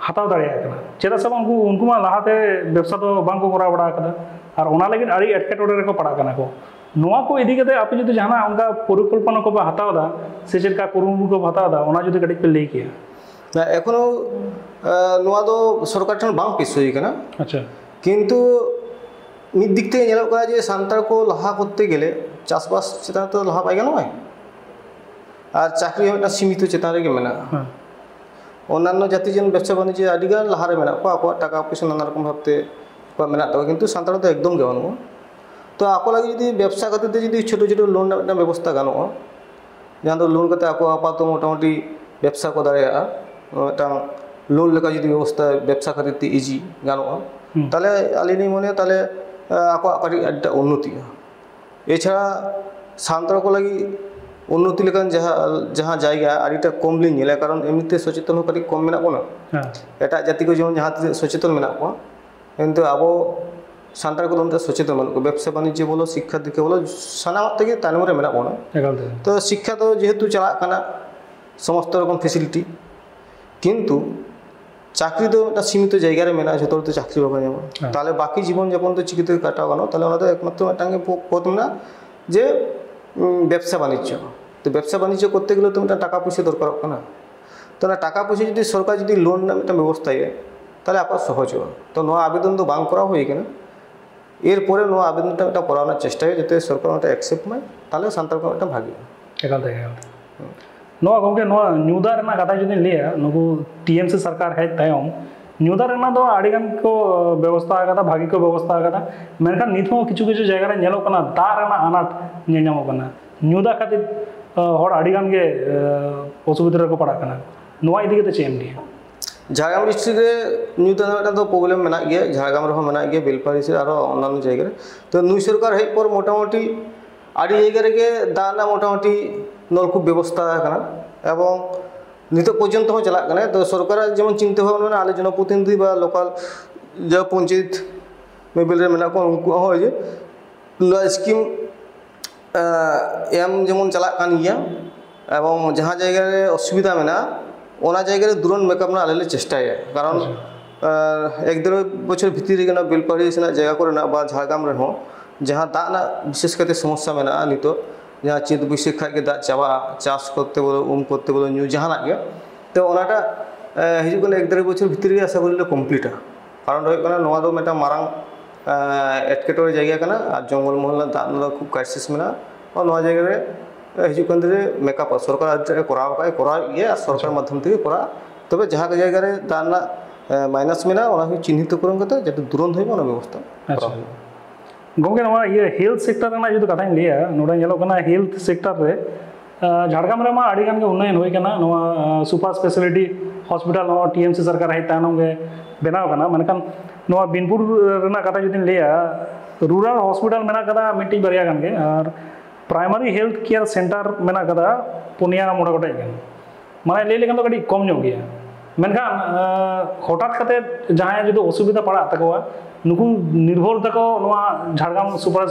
ᱦᱟᱛᱟᱣ ᱫᱟᱲᱮᱭᱟᱜ ᱠᱟᱱᱟ᱾ ᱪᱮᱫᱟᱜ ᱥᱮ ᱵᱟᱝ, ᱩᱱᱠᱩ, ᱩᱱᱠᱩ ᱢᱟ ᱞᱟᱦᱟᱛᱮ ᱵᱮᱵᱽᱥᱟ ᱫᱚ ᱵᱟᱝ ᱠᱚ ᱠᱚᱨᱟᱣ ᱵᱟᱲᱟ ᱟᱠᱟᱫᱟ, ᱟᱨ ᱚᱱᱟ ᱞᱟᱹᱜᱤᱫ ᱟᱹᱰᱤ ᱮᱴᱠᱮᱴᱚᱬᱮ ᱨᱮᱠᱚ ᱯᱟᱲᱟᱜ ᱠᱟᱱᱟ ᱠᱚ᱾ ᱱᱚᱣᱟ ᱠᱚ ᱤᱫᱤ ᱠᱟᱛᱮ ᱟᱯᱮ ᱡᱩᱫᱤ ᱡᱟᱦᱟᱱᱟᱜ ᱚᱱᱠᱟ ᱯᱚᱨᱤᱠᱚᱞᱯᱚᱱᱟ ᱠᱚᱯᱮ ᱦᱟᱛᱟᱣ ᱮᱫᱟ, ᱥᱮ ᱪᱮᱫ ᱞᱮᱠᱟ ᱠᱩᱨᱩᱢᱩᱴᱩ ᱠᱚᱯᱮ ᱦᱟᱛᱟᱣ ᱮᱫᱟ, ᱚᱱᱟ ᱡᱩᱫᱤ ᱠᱟᱹᱴᱤᱡ ᱯᱮ ᱞᱟᱹᱭ ᱠᱮᱭᱟ᱾ ᱮᱠᱷᱚᱱᱳ, ᱟᱸ, ᱱᱚᱣᱟ ᱫᱚ ᱥᱚᱨᱠᱟᱨ ᱴᱷᱮᱱ ᱵᱟᱝ ᱯᱮᱥ ᱦᱩᱭ ᱟᱠᱟᱱᱟ᱾ ᱟᱪᱪᱷᱟ᱾ ᱠᱤᱱᱛᱩ ᱢᱤᱫ ᱫᱤᱠ ᱛᱮ ᱧᱮᱞᱚᱜ ᱠᱟᱱᱟ ᱡᱮ ᱥᱟᱱᱛᱟᱲ ᱠᱚ ᱞᱟᱦᱟ ᱠᱚᱨᱛᱮ ᱜᱮᱞᱮ ᱪᱟᱥᱵᱟᱥ ᱪᱮᱛᱟᱱ ᱛᱮ ᱞᱟᱦᱟ ᱵᱟᱭ ᱜᱟᱱᱚᱜᱼᱟ, ᱟᱨ ᱪᱟᱹᱠᱨᱤ ᱦᱚᱸ ᱢᱤᱫᱴᱟᱝ ᱥᱤᱢᱤᱛᱚ ᱪᱮᱛᱟᱱ ᱨᱮᱜᱮ ᱢᱮᱱᱟᱜᱼᱟ᱾ ᱦᱮᱸ᱾ ᱚᱱᱱᱟᱱᱚ ᱡᱟᱹᱛᱤ ᱡᱮᱢᱚᱱ ᱵᱮᱵᱽᱥᱟ ᱵᱟᱱᱤᱡᱽᱡᱚ ᱟᱹᱰᱤ ᱜᱟᱱ ᱞᱟᱦᱟ ᱨᱮ ᱢᱮᱱᱟᱜ ᱠᱚᱣᱟ, ᱟᱠᱚᱣᱟᱜ ᱴᱟᱠᱟ ᱯᱚᱭᱥᱟ ᱱᱟᱱᱟ ᱨᱚᱠᱚᱢ ᱵᱷᱟᱵᱽᱛᱮ ᱟᱠᱚᱣᱟᱜ ᱢᱮᱱᱟᱜ ᱛᱟᱠᱚᱣᱟ, ᱠᱤᱱᱛᱩ ᱥᱟᱱᱛᱟᱲ ᱫᱚ ᱮᱠᱫᱚᱢ ᱜᱮ ᱵᱟᱹᱱᱩᱜᱼᱟ᱾ ᱛᱚ ᱟᱠᱚ ᱞᱟᱹᱜᱤᱫ ᱡᱩᱫᱤ ᱵᱮᱵᱽᱥᱟ ᱠᱷᱟᱹᱛᱤᱨ ᱛᱮ ᱡᱩᱫᱤ ᱪᱷᱳᱴᱳ ᱪᱷᱳᱴᱳ ᱞᱳᱱ ᱨᱮᱱᱟᱜ ᱢᱤᱫᱴᱟᱝ ᱵᱮᱵᱚᱥᱛᱷᱟ ᱜᱟᱱᱚᱜᱼᱟ, ᱡᱟᱦᱟᱸ ᱫᱚ ᱞᱳᱱ ᱠᱟᱛᱮ ᱟᱠᱚ ᱟᱯᱟᱛᱚᱛᱚ ᱢᱚᱴᱟᱢᱩᱴᱤ ᱵᱮᱵᱽᱥᱟ ᱠᱚ ᱫᱟᱲᱮᱭᱟᱜᱼᱟ, ᱢᱤᱫᱴᱟᱝ ᱞᱳᱱ ᱞᱮᱠᱟ ᱡᱩᱫᱤ ᱵᱮᱵᱚᱥᱛᱷᱟ ᱵᱮᱵᱽᱥᱟ ᱠᱷᱟᱹᱛᱤᱨ ᱛᱮ ᱤᱡᱤ ᱜᱟᱱᱚᱜᱼᱟ, ᱦᱩᱸ᱾ ᱛᱟᱦᱚᱞᱮ ᱟᱹᱞᱤᱧ ᱞᱤᱧ ᱢᱚᱱᱮᱭᱟ ᱛᱟᱦᱚᱞᱮ, ᱟᱸ, ᱟᱠᱚᱣᱟᱜ ᱠᱟᱹᱴᱤᱡ ᱟᱹᱰᱤᱴᱟ ᱩᱱᱱᱚᱛᱤᱜᱼᱟ᱾ ᱮᱪᱷᱟᱲᱟ ᱥᱟᱱᱛᱟᱲ ᱠᱚ ᱞᱟᱹᱜᱤᱫ ᱩᱱᱱᱚᱛᱤ ᱞᱮᱠᱟᱱ ᱡᱟᱦᱟᱸ, ᱡᱟᱦᱟᱸ ᱡᱟᱭᱜᱟ ᱟᱹᱰᱤᱴᱟ ᱠᱚᱢ ᱞᱤᱧ ᱧᱮᱞᱟ, ᱠᱟᱨᱚᱱ ᱮᱢᱱᱤᱛᱮ ᱥᱚᱪᱮᱛᱚᱱ ᱦᱚᱸ ᱠᱟᱹᱴᱤᱡ ᱠᱚᱢ ᱢᱮᱱᱟᱜ ᱵᱚᱱᱟ᱾ ᱦᱮᱸ᱾ ᱮᱴᱟᱜ ᱡᱟᱹᱛᱤ ᱠᱚ ᱡᱮᱢᱚᱱ ᱡᱟᱦᱟᱸ ᱛᱤᱱᱟᱹᱜ ᱥᱚᱪᱮᱛᱚᱱ ᱢᱮᱱᱟᱜ ᱠᱚᱣᱟ, ᱠᱤᱱᱛᱩ ᱟᱵᱚ ᱥᱟᱱᱛᱟᱲ ᱠᱚᱫᱚ ᱩᱱᱟᱹᱜ ᱥᱚᱪᱮᱛᱚᱱ ᱵᱟᱹᱱᱩᱜ ᱠᱚᱣᱟ᱾ ᱵᱮᱵᱽᱥᱟ ᱵᱟᱱᱤᱡᱽᱡᱚ ᱵᱚᱞᱚ, ᱥᱤᱠᱠᱷᱟ ᱫᱤᱠᱠᱷᱟ ᱵᱚᱞᱚ, ᱥᱟᱱᱟᱢᱟᱜ ᱛᱮᱜᱮ ᱛᱟᱭᱱᱚᱢ ᱨᱮ ᱢᱮᱱᱟᱜ ᱵᱚᱱᱟ᱾ ᱮᱠᱟᱞ ᱛᱮ᱾ ᱛᱚ ᱥᱤᱠᱠᱷᱟ ᱫᱚ ᱡᱮᱦᱮᱛᱩ ᱪᱟᱞᱟᱜ ᱠᱟᱱᱟ, ᱥᱚᱢᱚᱥᱛᱚ ᱨᱚᱠᱚᱢ ᱯᱷᱮᱥᱤᱞᱤᱴᱤ, ᱠᱤᱱᱛᱩ ᱪᱟᱹᱠᱨᱤ ᱫᱚ ᱢᱤᱫᱴᱟᱝ ᱥᱤᱢᱤᱛᱚ ᱡᱟᱭᱜᱟ ᱨᱮ ᱢᱮᱱᱟᱜᱼᱟ, ᱡᱷᱚᱛᱚ ᱦᱚᱲ ᱫᱚ ᱪᱟᱹᱠᱨᱤ ᱵᱟᱠᱚ ᱧᱟᱢᱟ᱾ ᱦᱮᱸ᱾ ᱛᱟᱦᱚᱞᱮ ᱵᱟᱹᱠᱤ ᱡᱤᱵᱚᱱ ᱡᱟᱯᱚᱱ ᱫᱚ ᱪᱤᱠᱟᱹᱛᱮ ᱠᱟᱴᱟᱣ ᱜᱟᱱᱚᱜᱼᱟ? ᱛᱟᱦᱚᱞᱮ ᱚᱱᱟ ᱫᱚ ᱮᱠᱢᱟᱛᱨᱚ ᱢᱤᱫᱴᱟᱝ ᱜᱮ ᱯᱚ-, ᱯᱚᱫᱽ ᱢᱮᱱᱟᱜᱼᱟ ᱡᱮ, ᱩᱸ, ᱵᱮᱵᱽᱥᱟ ᱵᱟᱱᱤᱡᱽᱡᱚ᱾ ᱛᱚ ᱵᱮᱵᱽᱥᱟ ᱵᱟᱱᱤᱡᱽᱡᱚ ᱠᱚᱨᱛᱮ ᱜᱮᱞᱮ ᱛᱚ ᱢᱤᱫᱴᱟᱝ ᱴᱟᱠᱟ ᱯᱚᱭᱥᱟ ᱫᱚᱨᱠᱟᱨᱚᱜ ᱠᱟᱱᱟ᱾ ᱛᱚ ᱚᱱᱟ ᱴᱟᱠᱟ ᱯᱚᱭᱥᱟ ᱡᱩᱫᱤ ᱥᱚᱨᱠᱟᱨ ᱡᱩᱫᱤ ᱞᱳᱱ ᱨᱮᱱᱟᱜ ᱢᱤᱫᱴᱟᱝ ᱵᱮᱵᱚᱥᱛᱷᱟᱭᱟ, ᱛᱟᱦᱚᱞᱮ ᱟᱠᱚᱣᱟᱜ ᱥᱚᱦᱚᱡᱚᱜᱼᱟ᱾ ᱛᱚ ᱱᱚᱣᱟ ᱟᱵᱮᱫᱚᱱ ᱫᱚ ᱵᱟᱝ ᱠᱚᱨᱟᱣ ᱦᱩᱭ ᱠᱟᱱᱟ᱾ ᱮᱨᱯᱚᱨᱮ ᱱᱚᱣᱟ ᱟᱵᱮᱫᱚᱱ ᱴᱟᱜ ᱢᱤᱫᱴᱟᱝ ᱠᱚᱨᱟᱣ ᱨᱮᱱᱟᱜ ᱪᱮᱥᱴᱟᱭ ᱦᱩᱭᱩᱜᱼᱟ, ᱡᱟᱛᱮ ᱥᱚᱨᱠᱟᱨ ᱚᱱᱟᱴᱟᱜ accept ᱢᱟᱭ, ᱛᱟᱦᱚᱞᱮ ᱥᱟᱱᱛᱟᱲ ᱠᱚᱣᱟᱜ ᱢᱤᱫᱴᱟᱝ ᱵᱷᱟᱜᱮᱜᱼᱟ᱾ ᱮᱠᱟᱞ ᱛᱮ, ᱮᱠᱟᱞ ᱛᱮ᱾ ᱱᱚᱣᱟ ᱜᱚᱢᱠᱮ, ᱱᱚᱣᱟ ᱧᱩ ᱫᱟᱜ ᱨᱮᱱᱟᱜ ᱠᱟᱛᱷᱟ ᱡᱩᱫᱤᱧ ᱞᱟᱹᱭᱟ, ᱱᱩᱠᱩ ᱴᱤ ᱮᱢ ᱥᱤ ᱥᱚᱨᱠᱟᱨ ᱦᱮᱡ ᱛᱟᱭᱚᱢ ᱧᱩ ᱫᱟᱜ ᱨᱮᱱᱟᱜ ᱫᱚ ᱟᱹᱰᱤ ᱜᱟᱱ ᱠᱚ ᱵᱮᱵᱚᱥᱛᱷᱟ ᱟᱠᱟᱫᱟ, ᱵᱷᱟᱜᱮ ᱠᱚ ᱵᱮᱵᱚᱥᱛᱷᱟ ᱟᱠᱟᱫᱟ᱾ ᱢᱮᱱᱠᱷᱟᱱ ᱱᱤᱛ ᱦᱚᱸ ᱠᱤᱪᱷᱩ ᱠᱤᱪᱷᱩ ᱡᱟᱭᱜᱟ ᱨᱮ ᱧᱮᱞᱚᱜ ᱠᱟᱱᱟ, ᱫᱟᱜ ᱨᱮᱱᱟᱜ ᱟᱱᱟᱴ ᱧᱮᱞ ᱧᱟᱢᱚᱜ ᱠᱟᱱᱟ᱾ ᱧᱩ ᱫᱟᱜ ᱠᱷᱟᱹᱛᱤᱨ, ᱟᱸ, ᱦᱚᱲ ᱟᱹᱰᱤ ᱜᱟᱱ ᱜᱮ, ᱟᱸ, ᱚᱥᱩᱵᱤᱫᱷᱟ ᱨᱮᱠᱚ ᱯᱟᱲᱟᱜ ᱠᱟᱱᱟ᱾ ᱱᱚᱣᱟ ᱤᱫᱤ ᱠᱟᱛᱮ ᱪᱮᱫ ᱮᱢ ᱞᱟᱹᱭᱟ? ᱡᱷᱟᱲᱜᱨᱟᱢ ᱰᱤᱥᱴᱨᱤᱠᱴ ᱨᱮ ᱧᱩ ᱫᱟᱜ ᱨᱮᱱᱟᱜ ᱢᱤᱫᱴᱟᱝ ᱫᱚ ᱯᱨᱚᱵᱞᱮᱢ ᱢᱮᱱᱟᱜ ᱜᱮᱭᱟ, ᱡᱷᱟᱲᱜᱨᱟᱢ ᱨᱮᱦᱚᱸ ᱢᱮᱱᱟᱜ ᱜᱮᱭᱟ, ᱵᱮᱞᱯᱟᱦᱟᱲᱤ ᱥᱮᱫ ᱟᱨᱦᱚᱸ ᱚᱱᱱᱟᱱᱚ ᱡᱟᱭᱜᱟ ᱨᱮ᱾ ᱛᱚ ᱱᱩᱭ ᱥᱚᱨᱠᱟᱨ ᱦᱮᱡ ᱯᱚᱨ ᱢᱚᱴᱟᱢᱩᱴᱤ ᱟᱹᱰᱤ ᱡᱟᱭᱜᱟ ᱨᱮᱜᱮ ᱫᱟᱜ ᱨᱮᱱᱟᱜ ᱢᱚᱴᱟᱢᱩᱴᱤ ᱱᱚᱞᱠᱩᱯ ᱵᱮᱵᱚᱥᱛᱷᱟ ᱟᱠᱟᱱᱟ, ᱮᱵᱚᱝ ᱱᱤᱛᱚᱜ ᱯᱚᱨᱡᱚᱱᱛᱚ ᱦᱚᱸ ᱪᱟᱞᱟᱜ ᱠᱟᱱᱟ᱾ ᱛᱚ ᱥᱚᱨᱠᱟᱨᱟᱜ ᱡᱮᱢᱚᱱ ᱪᱤᱱᱛᱟᱹ ᱵᱷᱟᱵᱽᱱᱟ ᱢᱮᱱᱟᱜᱼᱟ, ᱟᱞᱮ ᱡᱚᱱᱚᱯᱨᱚᱛᱤᱱᱤᱫᱷᱤ ᱵᱟ ᱞᱳᱠᱟᱞ ᱡᱟᱦᱟᱸ ᱯᱚᱧᱪᱟᱭᱮᱛ ᱞᱮᱵᱮᱞ ᱨᱮ ᱢᱮᱱᱟᱜ ᱠᱚᱣᱟ, ᱩᱱᱠᱩᱣᱟᱜ ᱦᱚᱸ ᱡᱮ ᱱᱚᱣᱟ ᱥᱠᱤᱢ ᱮᱢ ᱡᱮᱢᱚᱱ ᱪᱟᱞᱟᱜ ᱠᱟᱱ ᱜᱮᱭᱟ, ᱮᱵᱚᱝ ᱡᱟᱦᱟᱸ ᱡᱟᱭᱜᱟ ᱨᱮ ᱚᱥᱩᱵᱤᱫᱷᱟ ᱢᱮᱱᱟᱜᱼᱟ, ᱚᱱᱟ ᱡᱟᱭᱜᱟ ᱨᱮ ᱫᱩᱨᱚᱱ ᱢᱮᱠᱟᱯ ᱨᱮᱱᱟᱜ ᱟᱞᱮ ᱞᱮ ᱪᱮᱥᱴᱟᱭᱟ᱾ ᱠᱟᱨᱚᱱ ᱮᱠ ᱫᱮᱲ ᱵᱚᱪᱷᱚᱨ ᱵᱷᱤᱛᱤᱨ ᱨᱮᱜᱮ ᱱᱚᱣᱟ ᱵᱮᱞᱯᱟᱦᱟᱲᱤ ᱥᱮᱱᱟᱜ ᱡᱟᱭᱜᱟ ᱠᱚᱨᱮᱱᱟᱜ ᱵᱟ ᱡᱷᱟᱲᱜᱨᱟᱢ ᱨᱮᱦᱚᱸ ᱡᱟᱦᱟᱸ ᱫᱟᱜ ᱨᱮᱱᱟᱜ ᱵᱤᱥᱮᱥ ᱠᱟᱭᱛᱮ ᱥᱚᱢᱚᱥᱥᱟ ᱢᱮᱱᱟᱜᱼᱟ, ᱱᱤᱛᱚᱜ ᱡᱟᱦᱟᱸ ᱪᱟᱹᱛ ᱵᱟᱹᱭᱥᱟᱹᱠᱷ ᱠᱷᱟᱡ ᱜᱮ ᱫᱟᱜ ᱪᱟᱵᱟᱜᱼᱟ, ᱪᱟᱥ ᱠᱚᱨᱛᱮ ᱵᱚᱞᱚ, ᱩᱢ ᱠᱚᱨᱛᱮ ᱵᱚᱞᱚ, ᱧᱩ ᱡᱟᱦᱟᱱᱟᱜ ᱜᱮ᱾ ᱛᱚ ᱚᱱᱟᱴᱟᱜ ᱮ, ᱦᱤᱡᱩᱜ ᱠᱟᱱ ᱮᱠ ᱫᱮᱲ ᱵᱚᱪᱷᱚᱨ ᱵᱷᱤᱛᱤᱨ ᱨᱮᱜᱮ ᱟᱥᱟ ᱠᱚᱨᱤ ᱞᱮ ᱠᱚᱢᱯᱞᱤᱴᱟ᱾ ᱠᱟᱨᱚᱱ ᱫᱚ ᱦᱩᱭᱩᱜ ᱠᱟᱱᱟ, ᱱᱚᱣᱟ ᱫᱚ ᱢᱤᱫᱴᱟᱝ ᱢᱟᱨᱟᱝ ᱮ, ᱮᱴᱠᱮᱴᱚᱬᱮ ᱡᱟᱭᱜᱟ ᱠᱟᱱᱟ ᱟᱨ ᱡᱚᱝᱜᱚᱞ ᱢᱚᱦᱚᱞ ᱨᱮᱱᱟᱜ ᱫᱟᱜ ᱨᱮᱱᱟᱜ ᱫᱚ ᱠᱷᱩᱵ ᱠᱨᱟᱭᱥᱤᱥ ᱢᱮᱱᱟᱜᱼᱟ᱾ ᱱᱚᱣᱟ ᱡᱟᱭᱜᱟ ᱨᱮ ᱮ, ᱦᱤᱡᱩᱜ ᱠᱟᱱ ᱫᱤᱱ ᱨᱮ ᱢᱮᱠᱟᱯ ᱥᱚᱨᱠᱟᱨ ᱟᱹᱰᱤ ᱴᱟᱜ ᱮ ᱠᱚᱨᱟᱣ ᱟᱠᱟᱫ, ᱠᱚᱨᱟᱣᱮᱫ ᱜᱮᱭᱟ ᱟᱨ ᱥᱚᱨᱠᱟᱨ ᱢᱟᱫᱽᱫᱷᱚᱢ ᱛᱮᱜᱮ ᱠᱚᱨᱟᱜᱼᱟ᱾ ᱛᱚᱵᱮ ᱡᱟᱦᱟᱸ ᱡᱟᱭᱜᱟ ᱨᱮ ᱫᱟᱜ ᱨᱮᱱᱟᱜ ᱮ, ᱢᱟᱭᱱᱟᱥ ᱢᱮᱱᱟᱜᱼᱟ, ᱚᱱᱟ ᱦᱚᱸ ᱪᱤᱱᱦᱤᱛᱚ ᱯᱩᱨᱚᱱ ᱠᱟᱛᱮ ᱡᱟᱛᱮ ᱫᱩᱨᱚᱱ ᱦᱩᱭᱩᱜ ᱢᱟ, ᱚᱱᱟ ᱵᱮᱵᱚᱥᱛᱷᱟ ᱠᱚᱨᱟᱣ ᱦᱩᱭᱩᱜᱼᱟ᱾ ᱜᱚᱢᱠᱮ, ᱱᱚᱣᱟ ᱤᱭᱟᱹ ᱦᱮᱞᱛᱷ ᱥᱮᱠᱴᱚᱨ ᱨᱮᱱᱟᱜ ᱡᱩᱫᱤ ᱠᱟᱛᱷᱟᱧ ᱞᱟᱹᱭᱟ, ᱱᱚᱰᱮ ᱧᱮᱞᱚᱜ ᱠᱟᱱᱟ ᱦᱮᱞᱛᱷ ᱥᱮᱠᱴᱚᱨ ᱨᱮ ᱟᱸ, ᱡᱷᱟᱲᱜᱨᱟᱢ ᱨᱮᱢᱟ ᱟᱹᱰᱤ ᱜᱟᱱ ᱜᱮ ᱩᱱᱱᱚᱭᱚᱱ ᱦᱩᱭ ᱠᱟᱱᱟ᱾ ᱱᱚᱣᱟ ᱥᱩᱯᱟᱨ ᱥᱯᱮᱥᱟᱞᱤᱴᱤ ᱦᱚᱥᱯᱤᱴᱟᱞ ᱱᱚᱣᱟ ᱴᱤ ᱮᱢ ᱥᱤ ᱥᱚᱨᱠᱟᱨ ᱦᱮᱡ ᱛᱟᱭᱱᱚᱢ ᱜᱮ ᱵᱮᱱᱟᱣ ᱠᱟᱱᱟ, ᱢᱮᱱᱠᱷᱟᱱ ᱱᱚᱣᱟ ᱵᱤᱱᱯᱩᱨ ᱨᱮᱱᱟᱜ ᱠᱟᱛᱷᱟ ᱡᱩᱫᱤᱧ ᱞᱟᱹᱭᱟ, ᱨᱩᱨᱟᱞ ᱦᱚᱥᱯᱤᱴᱟᱞ ᱢᱮᱱᱟᱜ ᱠᱟᱫᱟ ᱢᱤᱫᱴᱤᱡ ᱵᱟᱨᱭᱟ ᱜᱟᱱ ᱜᱮ, ᱟᱨ ᱯᱨᱟᱭᱢᱟᱨᱤ ᱦᱮᱞᱛᱷ ᱠᱮᱭᱟᱨ ᱥᱮᱱᱴᱟᱨ ᱢᱮᱱᱟᱜ ᱠᱟᱫᱟ ᱯᱩᱱᱭᱟ ᱢᱚᱬᱮ ᱜᱚᱴᱮᱡ ᱜᱟᱱ᱾ ᱢᱟᱱᱮ ᱞᱟᱹᱭ ᱞᱮᱠᱷᱟᱱ ᱫᱚ ᱠᱟᱹᱴᱤᱡ ᱠᱚᱢ ᱧᱚᱜ ᱜᱮᱭᱟ᱾ ᱢᱮᱱᱠᱷᱟᱱ ᱟᱸ, ᱦᱚᱴᱟᱛ ᱠᱟᱛᱮ ᱡᱟᱦᱟᱸᱭ ᱡᱩᱫᱤ ᱚᱥᱩᱵᱤᱫᱷᱟ ᱯᱟᱲᱟᱜ ᱛᱟᱠᱚᱣᱟ, ᱱᱩᱠᱩ ᱱᱤᱨᱵᱷᱚᱨ ᱛᱟᱠᱚ ᱱᱚᱣᱟ ᱡᱷᱟᱲᱜᱨᱟᱢ ᱥᱩᱯᱟᱨ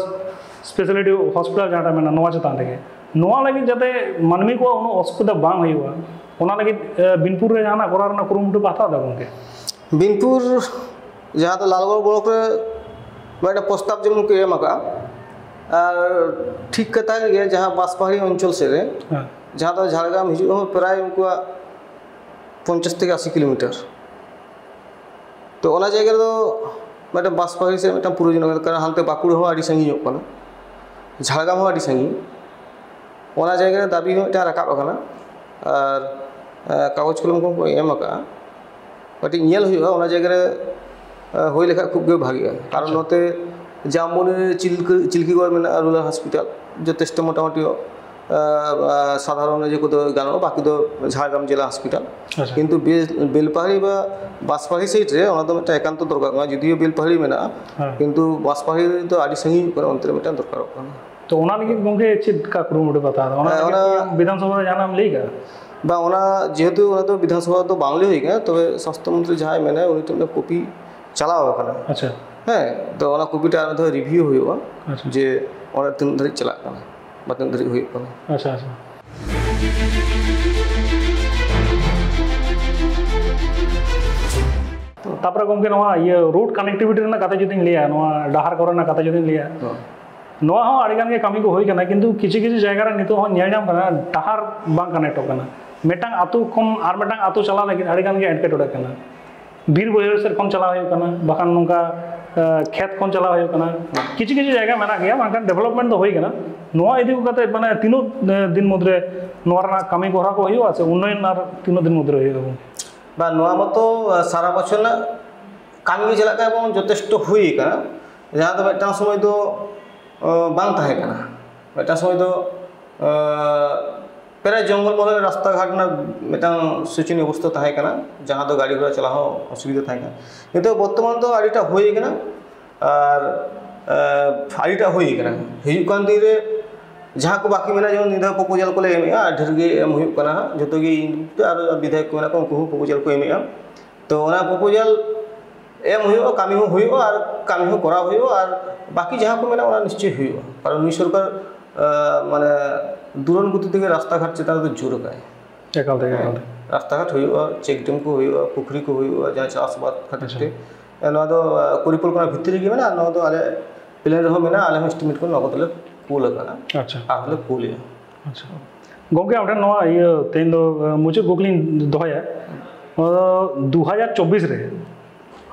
ᱥᱯᱮᱥᱟᱞᱤᱴᱤ ᱦᱚᱥᱯᱤᱴᱟᱞ ᱡᱟᱦᱟᱸᱴᱟᱜ ᱢᱮᱱᱟᱜᱼᱟ, ᱱᱚᱣᱟ ᱪᱮᱛᱟᱱ ᱨᱮᱜᱮ᱾ ᱱᱚᱣᱟ ᱞᱟᱹᱜᱤᱫ ᱡᱟᱛᱮ ᱢᱟᱹᱱᱢᱤ ᱠᱚᱣᱟᱜ ᱩᱱᱟᱹᱜ ᱚᱥᱩᱵᱤᱫᱷᱟ ᱵᱟᱝ ᱦᱩᱭᱩᱜᱼᱟ, ᱚᱱᱟ ᱞᱟᱹᱜᱤᱫ ᱟᱸ, ᱵᱤᱱᱯᱩᱨ ᱨᱮ ᱡᱟᱦᱟᱱᱟᱜ ᱠᱚᱨᱟᱣ ᱨᱮᱱᱟᱜ ᱠᱩᱨᱩᱢᱩᱴᱩ ᱯᱮ ᱦᱟᱛᱟᱣ ᱮᱫᱟ ᱜᱚᱢᱠᱮ? ᱵᱤᱱᱯᱩᱨ ᱡᱟᱦᱟᱸ ᱫᱚ ᱞᱟᱞᱜᱚᱲ ᱵᱞᱚᱠ ᱨᱮ ᱢᱤᱫᱴᱮᱱ ᱯᱨᱚᱥᱛᱟᱵ ᱡᱮᱢᱚᱱ ᱠᱚ ᱮᱢ ᱟᱠᱟᱫᱼᱟ, ᱟᱨ ᱴᱷᱤᱠ ᱠᱟᱛᱷᱟ ᱜᱮ ᱡᱟᱦᱟᱸ ᱵᱟᱸᱥᱯᱟᱦᱟᱲᱤ ᱚᱧᱪᱚᱞ ᱥᱮᱫ ᱨᱮ, ᱦᱮᱸ᱾ ᱡᱟᱦᱟᱸ ᱫᱚ ᱡᱷᱟᱲᱜᱨᱟᱢ ᱦᱤᱡᱩᱜ ᱦᱚᱸ ᱯᱨᱟᱭ ᱩᱱᱠᱩᱣᱟᱜ ᱯᱚᱧᱪᱟᱥ ᱛᱷᱮᱠᱮ ᱟᱥᱤ ᱠᱤᱞᱳᱢᱤᱴᱟᱨ᱾ ᱛᱚ ᱚᱱᱟ ᱡᱟᱭᱜᱟ ᱨᱮᱫᱚ ᱢᱤᱫᱴᱮᱱ ᱵᱟᱸᱥᱯᱟᱦᱟᱲᱤ ᱥᱮᱫ ᱢᱤᱫᱴᱮᱱ ᱯᱨᱚᱭᱳᱡᱚᱱ ᱠᱟᱱᱟ, ᱠᱟᱨᱚᱱ ᱦᱟᱱᱛᱮ ᱵᱟᱸᱠᱩᱲᱟ ᱦᱚᱸ ᱟᱹᱰᱤ ᱥᱟᱺᱜᱤᱧᱚᱜ ᱠᱟᱱᱟ, ᱡᱷᱟᱲᱜᱨᱟᱢ ᱦᱚᱸ ᱟᱹᱰᱤ ᱥᱟᱺᱜᱤᱧ᱾ ᱚᱱᱟ ᱡᱟᱭᱜᱟ ᱨᱮ ᱫᱟᱹᱵᱤ ᱦᱚᱸ ᱢᱤᱫᱴᱟᱝ ᱨᱟᱠᱟᱵ ᱟᱠᱟᱱᱟ, ᱟᱨ ᱮ, ᱠᱟᱜᱚᱡᱽ ᱠᱚᱞᱚᱢ ᱠᱚᱦᱚᱸ ᱠᱚ ᱮᱢ ᱟᱠᱟᱫᱼᱟ᱾ ᱠᱟᱹᱴᱤᱡ ᱧᱮᱞ ᱦᱩᱭᱩᱜᱼᱟ, ᱚᱱᱟ ᱡᱟᱭᱜᱟ ᱨᱮ ᱮ, ᱦᱩᱭ ᱞᱮᱠᱷᱟᱡ ᱠᱷᱩᱵ ᱜᱮ ᱵᱷᱟᱜᱤᱜᱼᱟ, ᱠᱟᱨᱚᱱ ᱱᱚᱛᱮ ᱡᱟᱢᱵᱚᱱᱤ ᱨᱮ ᱪᱤᱞᱠᱤ ᱪᱤᱞᱠᱤᱜᱚᱲ ᱢᱮᱱᱟᱜᱼᱟ ᱨᱩᱨᱟᱞ ᱦᱚᱥᱯᱤᱴᱟᱞ, ᱡᱚᱛᱷᱮᱥᱴᱚ ᱢᱚᱴᱟᱢᱩᱴᱤ ᱥᱟᱫᱷᱟᱨᱚᱱ ᱤᱭᱟᱹ ᱠᱚᱫᱚ ᱜᱟᱱᱚᱜᱼᱟ, ᱵᱟᱹᱠᱤ ᱫᱚ ᱡᱷᱟᱲᱜᱨᱟᱢ ᱡᱮᱞᱟ ᱦᱚᱥᱯᱤᱴᱟᱞ᱾ ᱟᱪᱪᱷᱟ᱾ ᱠᱤᱱᱛᱩ ᱵᱮᱞᱯᱟᱦᱟᱲᱤ ᱵᱟ ᱵᱟᱸᱥᱯᱟᱦᱟᱲᱤ ᱥᱟᱭᱤᱰ ᱨᱮ ᱚᱱᱟ ᱫᱚ ᱢᱤᱫᱴᱟᱝ ᱮᱠᱟᱱᱛᱚ ᱫᱚᱨᱠᱟᱨ ᱠᱟᱱᱟ, ᱡᱩᱫᱤᱭᱳ ᱵᱮᱞᱯᱟᱦᱟᱲᱤ ᱢᱮᱱᱟᱜᱼᱟ᱾ ᱦᱮᱸ᱾ ᱠᱤᱱᱛᱩ ᱵᱟᱸᱥᱯᱟᱦᱟᱲᱤ ᱫᱚ ᱟᱹᱰᱤ ᱥᱟᱺᱜᱤᱧ ᱦᱩᱭᱩᱜ ᱠᱟᱱᱟ, ᱚᱱᱛᱮ ᱨᱮ ᱢᱤᱫᱴᱟᱝ ᱫᱚᱨᱠᱟᱨᱚᱜ ᱠᱟᱱᱟ᱾ ᱛᱚ ᱚᱱᱟ ᱞᱟᱹᱜᱤᱫ ᱜᱚᱢᱠᱮ ᱪᱮᱫ ᱠᱟ ᱠᱩᱨᱩᱢᱩᱴᱩ ᱯᱮ ᱦᱟᱛᱟᱣ ᱮᱫᱟ? ᱚᱱᱟ ᱦᱮᱸ, ᱞᱟᱹᱜᱤᱫ ᱚᱱᱟ ᱠᱤ ᱵᱤᱫᱷᱟᱱ ᱥᱚᱵᱷᱟ ᱨᱮ ᱡᱟᱦᱟᱱᱟᱜ ᱮᱢ ᱞᱟᱹᱭ ᱠᱟᱜᱼᱟ? ᱵᱟᱝ, ᱚᱱᱟ ᱡᱮᱦᱮᱛᱩ ᱚᱱᱟ ᱫᱚ ᱵᱤᱫᱷᱟᱱ ᱥᱚᱵᱷᱟ ᱫᱚ ᱵᱟᱝ ᱞᱟᱹᱭ ᱦᱩᱭ ᱠᱟᱱᱟ, ᱛᱚᱵᱮ ᱥᱟᱥᱛᱷᱚ ᱢᱚᱱᱛᱨᱤ ᱡᱟᱦᱟᱸᱭ ᱢᱮᱱᱟᱭ, ᱩᱱᱤ ᱴᱷᱮᱱ ᱢᱤᱫᱴᱟᱝ ᱠᱚᱯᱤ ᱪᱟᱞᱟᱣ ᱟᱠᱟᱱᱟ᱾ ᱟᱪᱪᱷᱟ᱾ ᱦᱮᱸ, ᱛᱚ ᱚᱱᱟ ᱠᱚᱯᱤᱴᱟ ᱟᱨ ᱢᱤᱫ ᱫᱷᱟᱣ ᱨᱤᱵᱷᱤᱭᱩ ᱦᱩᱭᱩᱜᱼᱟ᱾ ᱟᱪᱪᱷᱟ᱾ ᱡᱮ ᱚᱱᱟ ᱛᱤᱱᱟᱹᱜ ᱫᱷᱟᱹᱨᱤᱡ ᱪᱟᱞᱟᱜ ᱠᱟᱱᱟ ᱵᱟ ᱛᱤᱱᱟᱹᱜ ᱫᱷᱟᱹᱨᱤᱡ ᱦᱩᱭᱩᱜ ᱠᱟᱱᱟ᱾ ᱟᱪᱪᱷᱟ, ᱟᱪᱪᱷᱟ᱾ ᱛᱟᱯᱚᱨᱮ ᱜᱚᱢᱠᱮ, ᱱᱚᱣᱟ ᱤᱭᱟᱹ ᱨᱳᱰ ᱠᱟᱱᱮᱠᱴᱤᱵᱷᱤᱴᱤ ᱨᱮᱱᱟᱜ ᱠᱟᱛᱷᱟ ᱡᱩᱫᱤᱧ ᱞᱟᱹᱭᱟ, ᱱᱚᱣᱟ ᱰᱟᱦᱟᱨ ᱠᱚᱨᱮᱱᱟᱜ ᱠᱟᱛᱷᱟ ᱡᱩᱫᱤᱧ ᱞᱟᱹᱭᱟ, ᱦᱮᱸ᱾ ᱱᱚᱣᱟ ᱦᱚᱸ ᱟᱹᱰᱤ ᱜᱟᱱ ᱜᱮ ᱠᱟᱹᱢᱤ ᱠᱚ ᱦᱩᱭ ᱠᱟᱱᱟ, ᱠᱤᱱᱛᱩ ᱠᱤᱪᱷᱩ ᱠᱤᱪᱷᱩ ᱡᱟᱭᱜᱟ ᱨᱮ ᱱᱤᱛᱚᱜ ᱦᱚᱸ ᱧᱮᱞ ᱧᱟᱢ ᱠᱟᱱᱟ, ᱰᱟᱦᱟᱨ ᱵᱟᱝ ᱠᱟᱱᱮᱠᱴᱚᱜ ᱠᱟᱱᱟ᱾ ᱢᱤᱫᱴᱟᱝ ᱟᱹᱛᱩ ᱠᱷᱚᱱ ᱟᱨ ᱢᱤᱫᱴᱟᱝ ᱟᱹᱛᱩ ᱪᱟᱞᱟᱣ ᱞᱟᱹᱜᱤᱫ ᱟᱹᱰᱤ ᱜᱟᱱ ᱜᱮ ᱮᱴᱠᱮᱴᱚᱬᱮ ᱠᱟᱱᱟ᱾ ᱵᱤᱨ ᱵᱟᱹᱭᱦᱟᱹᱲ ᱥᱮᱫ ᱠᱷᱚᱱ ᱪᱟᱞᱟᱣ ᱦᱩᱭᱩᱜ ᱠᱟᱱᱟ, ᱵᱟᱠᱷᱟᱱ ᱱᱚᱝᱠᱟ, ᱮ, ᱠᱷᱮᱛ ᱠᱷᱚᱱ ᱪᱟᱞᱟᱣ ᱦᱩᱭᱩᱜ ᱠᱟᱱᱟ᱾ ᱠᱤᱪᱷᱩ ᱠᱤᱪᱷᱩ ᱡᱟᱭᱜᱟ ᱢᱮᱱᱟᱜ ᱜᱮᱭᱟ, ᱢᱮᱱᱠᱷᱟᱱ ᱰᱮᱵᱷᱞᱚᱯᱢᱮᱱᱴ ᱫᱚ ᱦᱩᱭ ᱠᱟᱱᱟ᱾ ᱱᱚᱣᱟ ᱤᱫᱤ ᱠᱟᱛᱮ, ᱢᱟᱱᱮ, ᱛᱤᱱᱟᱹᱜ, ᱮ, ᱫᱤᱱ ᱢᱩᱫᱽᱨᱮ ᱱᱚᱣᱟ ᱨᱮᱱᱟᱜ ᱠᱟᱹᱢᱤ ᱦᱚᱨᱟ ᱠᱚ ᱦᱩᱭᱩᱜᱼᱟ, ᱥᱮ ᱩᱱᱱᱚᱭᱚᱱ ᱟᱨ ᱛᱤᱱᱟᱹᱜ ᱫᱤᱱ ᱢᱩᱫᱽᱨᱮ ᱦᱩᱭᱩᱜᱼᱟ ᱜᱚᱢᱠᱮ? ᱵᱟᱝ, ᱱᱚᱣᱟ ᱢᱟᱛᱚ, ᱮ, ᱥᱟᱨᱟ ᱵᱚᱪᱷᱚᱨ ᱨᱮᱱᱟᱜ ᱠᱟᱹᱢᱤ ᱜᱮ ᱪᱟᱞᱟᱜ ᱠᱟᱱᱟ ᱮᱵᱚᱝ ᱡᱚᱛᱷᱮᱥᱴᱚ ᱦᱩᱭ ᱠᱟᱱᱟ᱾ ᱡᱟᱦᱟᱸ ᱫᱚ ᱢᱤᱫᱴᱟᱝ ᱥᱚᱢᱚᱭ ᱫᱚ, ᱮ, ᱵᱟᱝ ᱛᱟᱦᱮᱸ ᱠᱟᱱᱟ, ᱢᱤᱫᱴᱟᱝ ᱥᱚᱢᱚᱭ ᱫᱚ, ᱮ, ᱯᱨᱟᱭ ᱡᱚᱝᱜᱚᱞ ᱢᱚᱦᱚᱞ ᱨᱮ ᱨᱟᱥᱛᱟ ᱜᱷᱟᱴ ᱨᱮᱱᱟᱜ ᱢᱤᱫᱴᱟᱝ ᱥᱳᱪᱚᱱᱤᱭᱚ ᱚᱵᱚᱥᱛᱷᱟ ᱛᱟᱦᱮᱸ ᱠᱟᱱᱟ, ᱡᱟᱦᱟᱸ ᱫᱚ ᱜᱟᱹᱰᱤ ᱜᱷᱚᱲᱟ ᱪᱟᱞᱟᱣ ᱦᱚᱸ ᱚᱥᱩᱵᱤᱫᱷᱟ ᱛᱟᱦᱮᱸ ᱠᱟᱱᱟ᱾ ᱱᱤᱛᱚᱜ ᱵᱚᱨᱛᱚᱢᱟᱱ ᱫᱚ ᱟᱹᱰᱤᱴᱟ ᱦᱩᱭ ᱠᱟᱱᱟ ᱟᱨ, ᱮ, ᱟᱹᱰᱤᱴᱟ ᱦᱩᱭ ᱠᱟᱱᱟ᱾ ᱦᱤᱡᱩᱜ ᱠᱟᱱ ᱫᱤᱱ ᱨᱮ ᱡᱟᱦᱟᱸ ᱠᱚ ᱵᱟᱹᱠᱤ ᱢᱮᱱᱟᱜᱼᱟ, ᱡᱮᱢᱚᱱ ᱱᱤᱭᱟᱹ ᱫᱷᱟᱣ ᱯᱨᱚᱯᱳᱡᱟᱞ ᱠᱚᱞᱮ ᱮᱢᱮᱜᱼᱟ, ᱟᱨ ᱰᱷᱮᱨ ᱜᱮ ᱮᱢ ᱦᱩᱭᱩᱜ ᱠᱟᱱᱟ ᱦᱟᱸᱜ, ᱡᱚᱛᱚ ᱜᱮ ᱤᱧ ᱟᱨ ᱵᱤᱫᱷᱟᱭᱚᱠ ᱠᱚ ᱢᱮᱱᱟᱜ ᱠᱚᱣᱟ, ᱩᱱᱠᱩ ᱦᱚᱸ ᱯᱨᱚᱯᱳᱡᱟᱞ ᱠᱚ ᱮᱢᱮᱜᱼᱟ᱾ ᱛᱚ ᱚᱱᱟ ᱯᱨᱚᱯᱳᱡᱟᱞ ᱮᱢ ᱦᱩᱭᱩᱜᱼᱟ, ᱠᱟᱹᱢᱤ ᱦᱚᱸ ᱦᱩᱭᱩᱜᱼᱟ ᱟᱨ ᱠᱟᱹᱢᱤ ᱦᱚᱸ ᱠᱚᱨᱟᱣ ᱦᱩᱭᱩᱜᱼᱟ, ᱟᱨ ᱵᱟᱹᱠᱤ ᱡᱟᱦᱟᱸ ᱠᱚ ᱢᱮᱱᱟᱜᱼᱟ, ᱚᱱᱟ ᱱᱤᱥᱪᱚᱭ ᱦᱩᱭᱩᱜᱼᱟ᱾ ᱠᱟᱨᱚᱱ ᱱᱩᱭ ᱥᱚᱨᱠᱟᱨ, ᱟᱸ, ᱢᱟᱱᱮ, ᱫᱩᱨᱚᱱ ᱜᱚᱛᱤ ᱛᱮᱜᱮ ᱨᱟᱥᱛᱟ ᱜᱷᱟᱴ ᱪᱮᱛᱟᱱ ᱨᱮᱫᱚ ᱡᱳᱨ ᱟᱠᱟᱫᱟᱭ᱾ ᱮᱠᱟᱞ ᱛᱮᱜᱮ, ᱮᱠᱟᱞ ᱛᱮᱜᱮ᱾ ᱨᱟᱥᱛᱟ ᱜᱷᱟᱴ ᱦᱩᱭᱩᱜᱼᱟ, ᱪᱮᱠ ᱰᱮᱢ ᱠᱚ ᱦᱩᱭᱩᱜᱼᱟ, ᱯᱩᱠᱷᱨᱤ ᱠᱚ ᱦᱩᱭᱩᱜᱼᱟ, ᱡᱟᱦᱟᱸ ᱪᱟᱥᱵᱟᱥ ᱠᱷᱟᱹᱛᱤᱨ ᱟᱪᱪᱷᱟ᱾ ᱛᱮ᱾ ᱱᱚᱣᱟ ᱫᱚ, ᱟᱸ, ᱯᱚᱨᱤᱠᱚᱞᱯᱚᱱᱟ ᱵᱷᱤᱛᱨᱤ ᱨᱮᱜᱮ ᱢᱮᱱᱟᱜᱼᱟ᱾ ᱱᱚᱣᱟ ᱫᱚ ᱟᱞᱮ ᱯᱞᱮᱱ ᱨᱮᱦᱚᱸ ᱢᱮᱱᱟᱜᱼᱟ, ᱟᱞᱮ ᱦᱚᱸ ᱮᱥᱴᱤᱢᱮᱴ ᱠᱚ ᱱᱚᱣᱟ ᱠᱚᱫᱚᱞᱮ ᱠᱩᱞ ᱟᱠᱟᱫᱼᱟ᱾ ᱟᱪᱪᱷᱟ᱾ ᱟᱨ ᱦᱚᱸᱞᱮ ᱠᱩᱞᱮᱜᱼᱟ᱾ ᱟᱪᱪᱷᱟ᱾ ᱜᱚᱢᱠᱮ, ᱟᱢ ᱴᱷᱮᱱ ᱱᱚᱣᱟ ᱤᱭᱟᱹ ᱛᱮᱦᱮᱧ ᱫᱚ, ᱟᱸ, ᱢᱩᱪᱟᱹᱫ ᱠᱩᱠᱞᱤᱧ ᱫᱚᱦᱚᱭᱟ᱾ ᱱᱚᱣᱟ ᱫᱚ ᱫᱩ ᱦᱟᱡᱟᱨ ᱪᱚᱵᱵᱤᱥ ᱨᱮ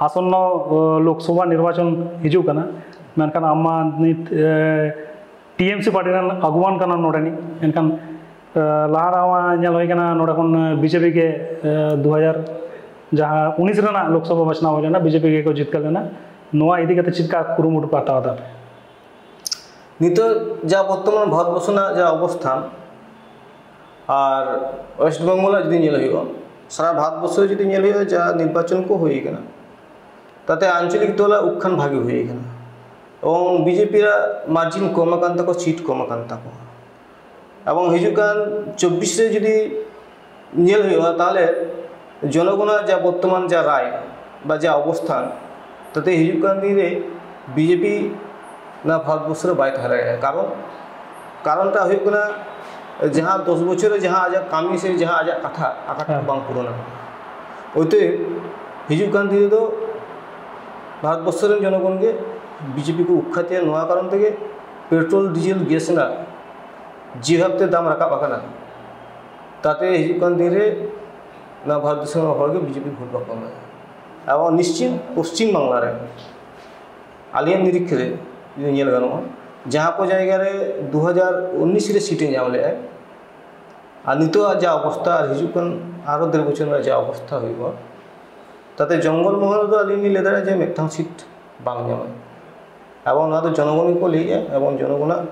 ᱟᱥᱚᱱᱱᱚ, ᱟᱸ, ᱞᱳᱠᱥᱚᱵᱷᱟ ᱱᱤᱨᱵᱟᱪᱚᱱ ᱦᱤᱡᱩᱜ ᱠᱟᱱᱟ, ᱢᱮᱱᱠᱷᱟᱱ ᱟᱢ ᱢᱟ ᱱᱤᱛ, ᱮ, ᱴᱤ ᱮᱢ ᱥᱤ ᱯᱟᱨᱴᱤ ᱨᱮᱱ ᱟᱹᱜᱩᱣᱟᱹᱱ ᱠᱟᱱᱟᱢ ᱱᱚᱰᱮ ᱨᱤᱱᱤᱡ᱾ ᱮᱱᱠᱷᱟᱱ, ᱮ, ᱞᱟᱦᱟ ᱫᱷᱟᱣ ᱢᱟ ᱧᱮᱞ ᱦᱩᱭ ᱠᱟᱱᱟ ᱱᱚᱰᱮ ᱠᱷᱚᱱ, ᱮ, ᱵᱤ ᱡᱮ ᱯᱤ ᱜᱮ, ᱮ, ᱫᱩ ᱦᱟᱡᱟᱨ ᱡᱟᱦᱟᱸ ᱩᱱᱤᱥ ᱨᱮᱱᱟᱜ ᱞᱳᱠᱥᱚᱵᱷᱟ ᱵᱟᱪᱷᱱᱟᱣ ᱦᱩᱭ ᱞᱮᱱᱟ, ᱵᱤ ᱡᱮ ᱯᱤ ᱜᱮᱠᱚ ᱡᱤᱛᱠᱟᱹᱨ ᱞᱮᱱᱟ᱾ ᱱᱚᱣᱟ ᱤᱫᱤ ᱠᱟᱛᱮ ᱪᱮᱫ ᱞᱮᱠᱟ ᱠᱩᱨᱩᱢᱩᱴᱩ ᱯᱮ ᱦᱟᱛᱟᱣ ᱮᱫᱟ ᱟᱯᱮ? ᱱᱤᱛᱚᱜ ᱡᱟ ᱵᱚᱨᱛᱚᱢᱟᱱ ᱵᱷᱟᱨᱚᱛᱵᱚᱨᱥᱚ ᱨᱮᱱᱟᱜ ᱡᱟ ᱚᱵᱚᱥᱛᱷᱟᱱ ᱟᱨ ᱳᱭᱮᱥᱴ ᱵᱮᱝᱜᱚᱞ ᱨᱮᱱᱟᱜ ᱡᱩᱫᱤ ᱧᱮᱞ ᱦᱩᱭᱩᱜᱼᱟ, ᱥᱟᱨᱟ ᱵᱷᱟᱨᱚᱛᱵᱚᱨᱥᱚ ᱨᱮ ᱡᱩᱫᱤ ᱧᱮᱞ ᱦᱩᱭᱩᱜᱼᱟ, ᱡᱟ ᱱᱤᱨᱵᱟᱪᱚᱱ ᱠᱚ ᱦᱩᱭ ᱟᱠᱟᱱᱟ, ᱛᱟᱛᱮ ᱟᱧᱪᱚᱞᱤᱠ ᱫᱚᱞᱟᱜ ᱩᱠᱷᱟᱱ ᱵᱷᱟᱜᱮ ᱦᱩᱭ ᱟᱠᱟᱱᱟ ᱮᱵᱚᱝ ᱵᱤᱡᱮᱯᱤ ᱨᱟᱜ ᱢᱟᱨᱡᱤᱱ ᱠᱚᱢ ᱟᱠᱟᱱ ᱛᱟᱠᱚ, ᱥᱤᱴ ᱠᱚᱢ ᱟᱠᱟᱱ ᱛᱟᱠᱚᱣᱟ᱾ ᱮᱵᱚᱝ ᱦᱤᱡᱩᱜ ᱠᱟᱱ ᱪᱚᱵᱵᱤᱥ ᱨᱮ ᱡᱩᱫᱤ ᱧᱮᱞ ᱦᱩᱭᱩᱜᱼᱟ, ᱛᱟᱦᱚᱞᱮ ᱡᱚᱱᱚᱜᱚᱱᱟᱜ ᱡᱟ ᱵᱚᱨᱛᱚᱢᱟᱱ ᱡᱟ ᱨᱟᱭ ᱵᱟ ᱡᱟ ᱚᱵᱚᱥᱛᱷᱟᱱ, ᱛᱟᱛᱮ ᱦᱤᱡᱩᱜ ᱠᱟᱱ ᱫᱤᱱ ᱨᱮ ᱵᱤᱡᱮᱯᱤ ᱱᱚᱣᱟ ᱵᱷᱟᱨᱚᱛᱵᱚᱨᱥᱚ ᱨᱮ ᱵᱟᱭ ᱛᱟᱦᱮᱸ ᱫᱟᱲᱮᱭᱟᱜᱼᱟ᱾ ᱠᱟᱨᱚᱱ, ᱠᱟᱨᱚᱱᱴᱟ ᱦᱩᱭᱩᱜ ᱠᱟᱱᱟ, ᱡᱟᱦᱟᱸ ᱫᱚᱥ ᱵᱚᱪᱷᱚᱨ ᱨᱮ ᱡᱟᱦᱟᱸ ᱟᱡᱟᱜ ᱠᱟᱹᱢᱤ ᱥᱮ ᱡᱟᱦᱟᱸ ᱟᱡᱟᱜ ᱠᱟᱛᱷᱟ, ᱟᱠᱟᱴᱟᱜ ᱦᱮᱸ᱾ ᱵᱟᱝ ᱯᱩᱨᱚᱱ ᱟᱠᱟᱱᱟ᱾ ᱚᱛᱚᱮᱵ ᱦᱤᱡᱩᱜ ᱠᱟᱱ ᱫᱤᱱ ᱨᱮᱫᱚ ᱵᱷᱟᱨᱚᱛᱵᱚᱨᱥᱚ ᱨᱮᱱ ᱡᱚᱱᱚᱜᱚᱱ ᱜᱮ ᱵᱤᱡᱮᱯᱤ ᱠᱚ ᱩᱠᱷᱟᱛᱮᱭᱟ᱾ ᱱᱚᱣᱟ ᱠᱟᱨᱚᱱ ᱛᱮᱜᱮ ᱯᱮᱴᱨᱳᱞ, ᱰᱤᱡᱮᱞ, ᱜᱮᱥ ᱨᱮᱱᱟᱜ ᱡᱮ ᱵᱷᱟᱵᱛᱮ ᱫᱟᱢ ᱨᱟᱠᱟᱵ ᱟᱠᱟᱱᱟ, ᱛᱟᱛᱮ ᱦᱤᱡᱩᱜ ᱠᱟᱱ ᱫᱤᱱ ᱨᱮ ᱱᱚᱣᱟ ᱵᱷᱟᱨᱚᱛ ᱫᱤᱥᱚᱢ ᱨᱮᱱ ᱦᱚᱲ ᱜᱮ ᱵᱤᱡᱮᱯᱤ ᱵᱷᱳᱴ ᱵᱟᱠᱚ ᱮᱢᱟ᱾ ᱮᱵᱚᱝ ᱱᱤᱥᱪᱤᱛ ᱯᱚᱥᱪᱤᱢ ᱵᱟᱝᱞᱟ ᱨᱮ ᱟᱹᱞᱤᱧᱟᱜ ᱱᱤᱨᱤᱠᱷ ᱨᱮ ᱡᱩᱫᱤ ᱧᱮᱞ ᱜᱟᱱᱚᱜᱼᱟ, ᱡᱟᱦᱟᱸ ᱠᱚ ᱡᱟᱭᱜᱟ ᱨᱮ ᱫᱩ ᱦᱟᱡᱟᱨ ᱩᱱᱤᱥ ᱨᱮ ᱥᱤᱴ ᱮ ᱧᱟᱢ ᱞᱮᱫᱼᱟᱭ, ᱟᱨ ᱱᱤᱛᱚᱜ ᱟᱜ ᱡᱟ ᱚᱵᱚᱥᱛᱷᱟ ᱟᱨ ᱦᱤᱡᱩᱜ ᱠᱟᱱ ᱟᱨᱚ ᱰᱮᱲ ᱵᱚᱪᱷᱚᱨ ᱨᱮᱱᱟᱜ ᱡᱟ ᱚᱵᱚᱥᱛᱷᱟ ᱦᱩᱭᱩᱜᱼᱟ, ᱛᱟᱛᱮ ᱡᱚᱝᱜᱚᱞ ᱢᱚᱦᱚᱞ ᱨᱮᱫᱚ ᱟᱹᱞᱤᱧ ᱞᱤᱧ ᱞᱟᱹᱭ ᱫᱟᱲᱮᱭᱟᱜᱼᱟ ᱡᱮ ᱢᱤᱫᱴᱟᱝ ᱥᱤᱴ ᱵᱟᱝ ᱧᱟᱢᱚᱜᱼᱟ᱾ ᱮᱵᱚᱝ ᱱᱚᱣᱟ ᱫᱚ ᱡᱚᱱᱚᱜᱚᱱ ᱜᱮᱠᱚ ᱞᱟᱹᱭᱮᱫᱼᱟ ᱮᱵᱚᱝ ᱡᱚᱱᱚᱜᱚᱱᱟᱜ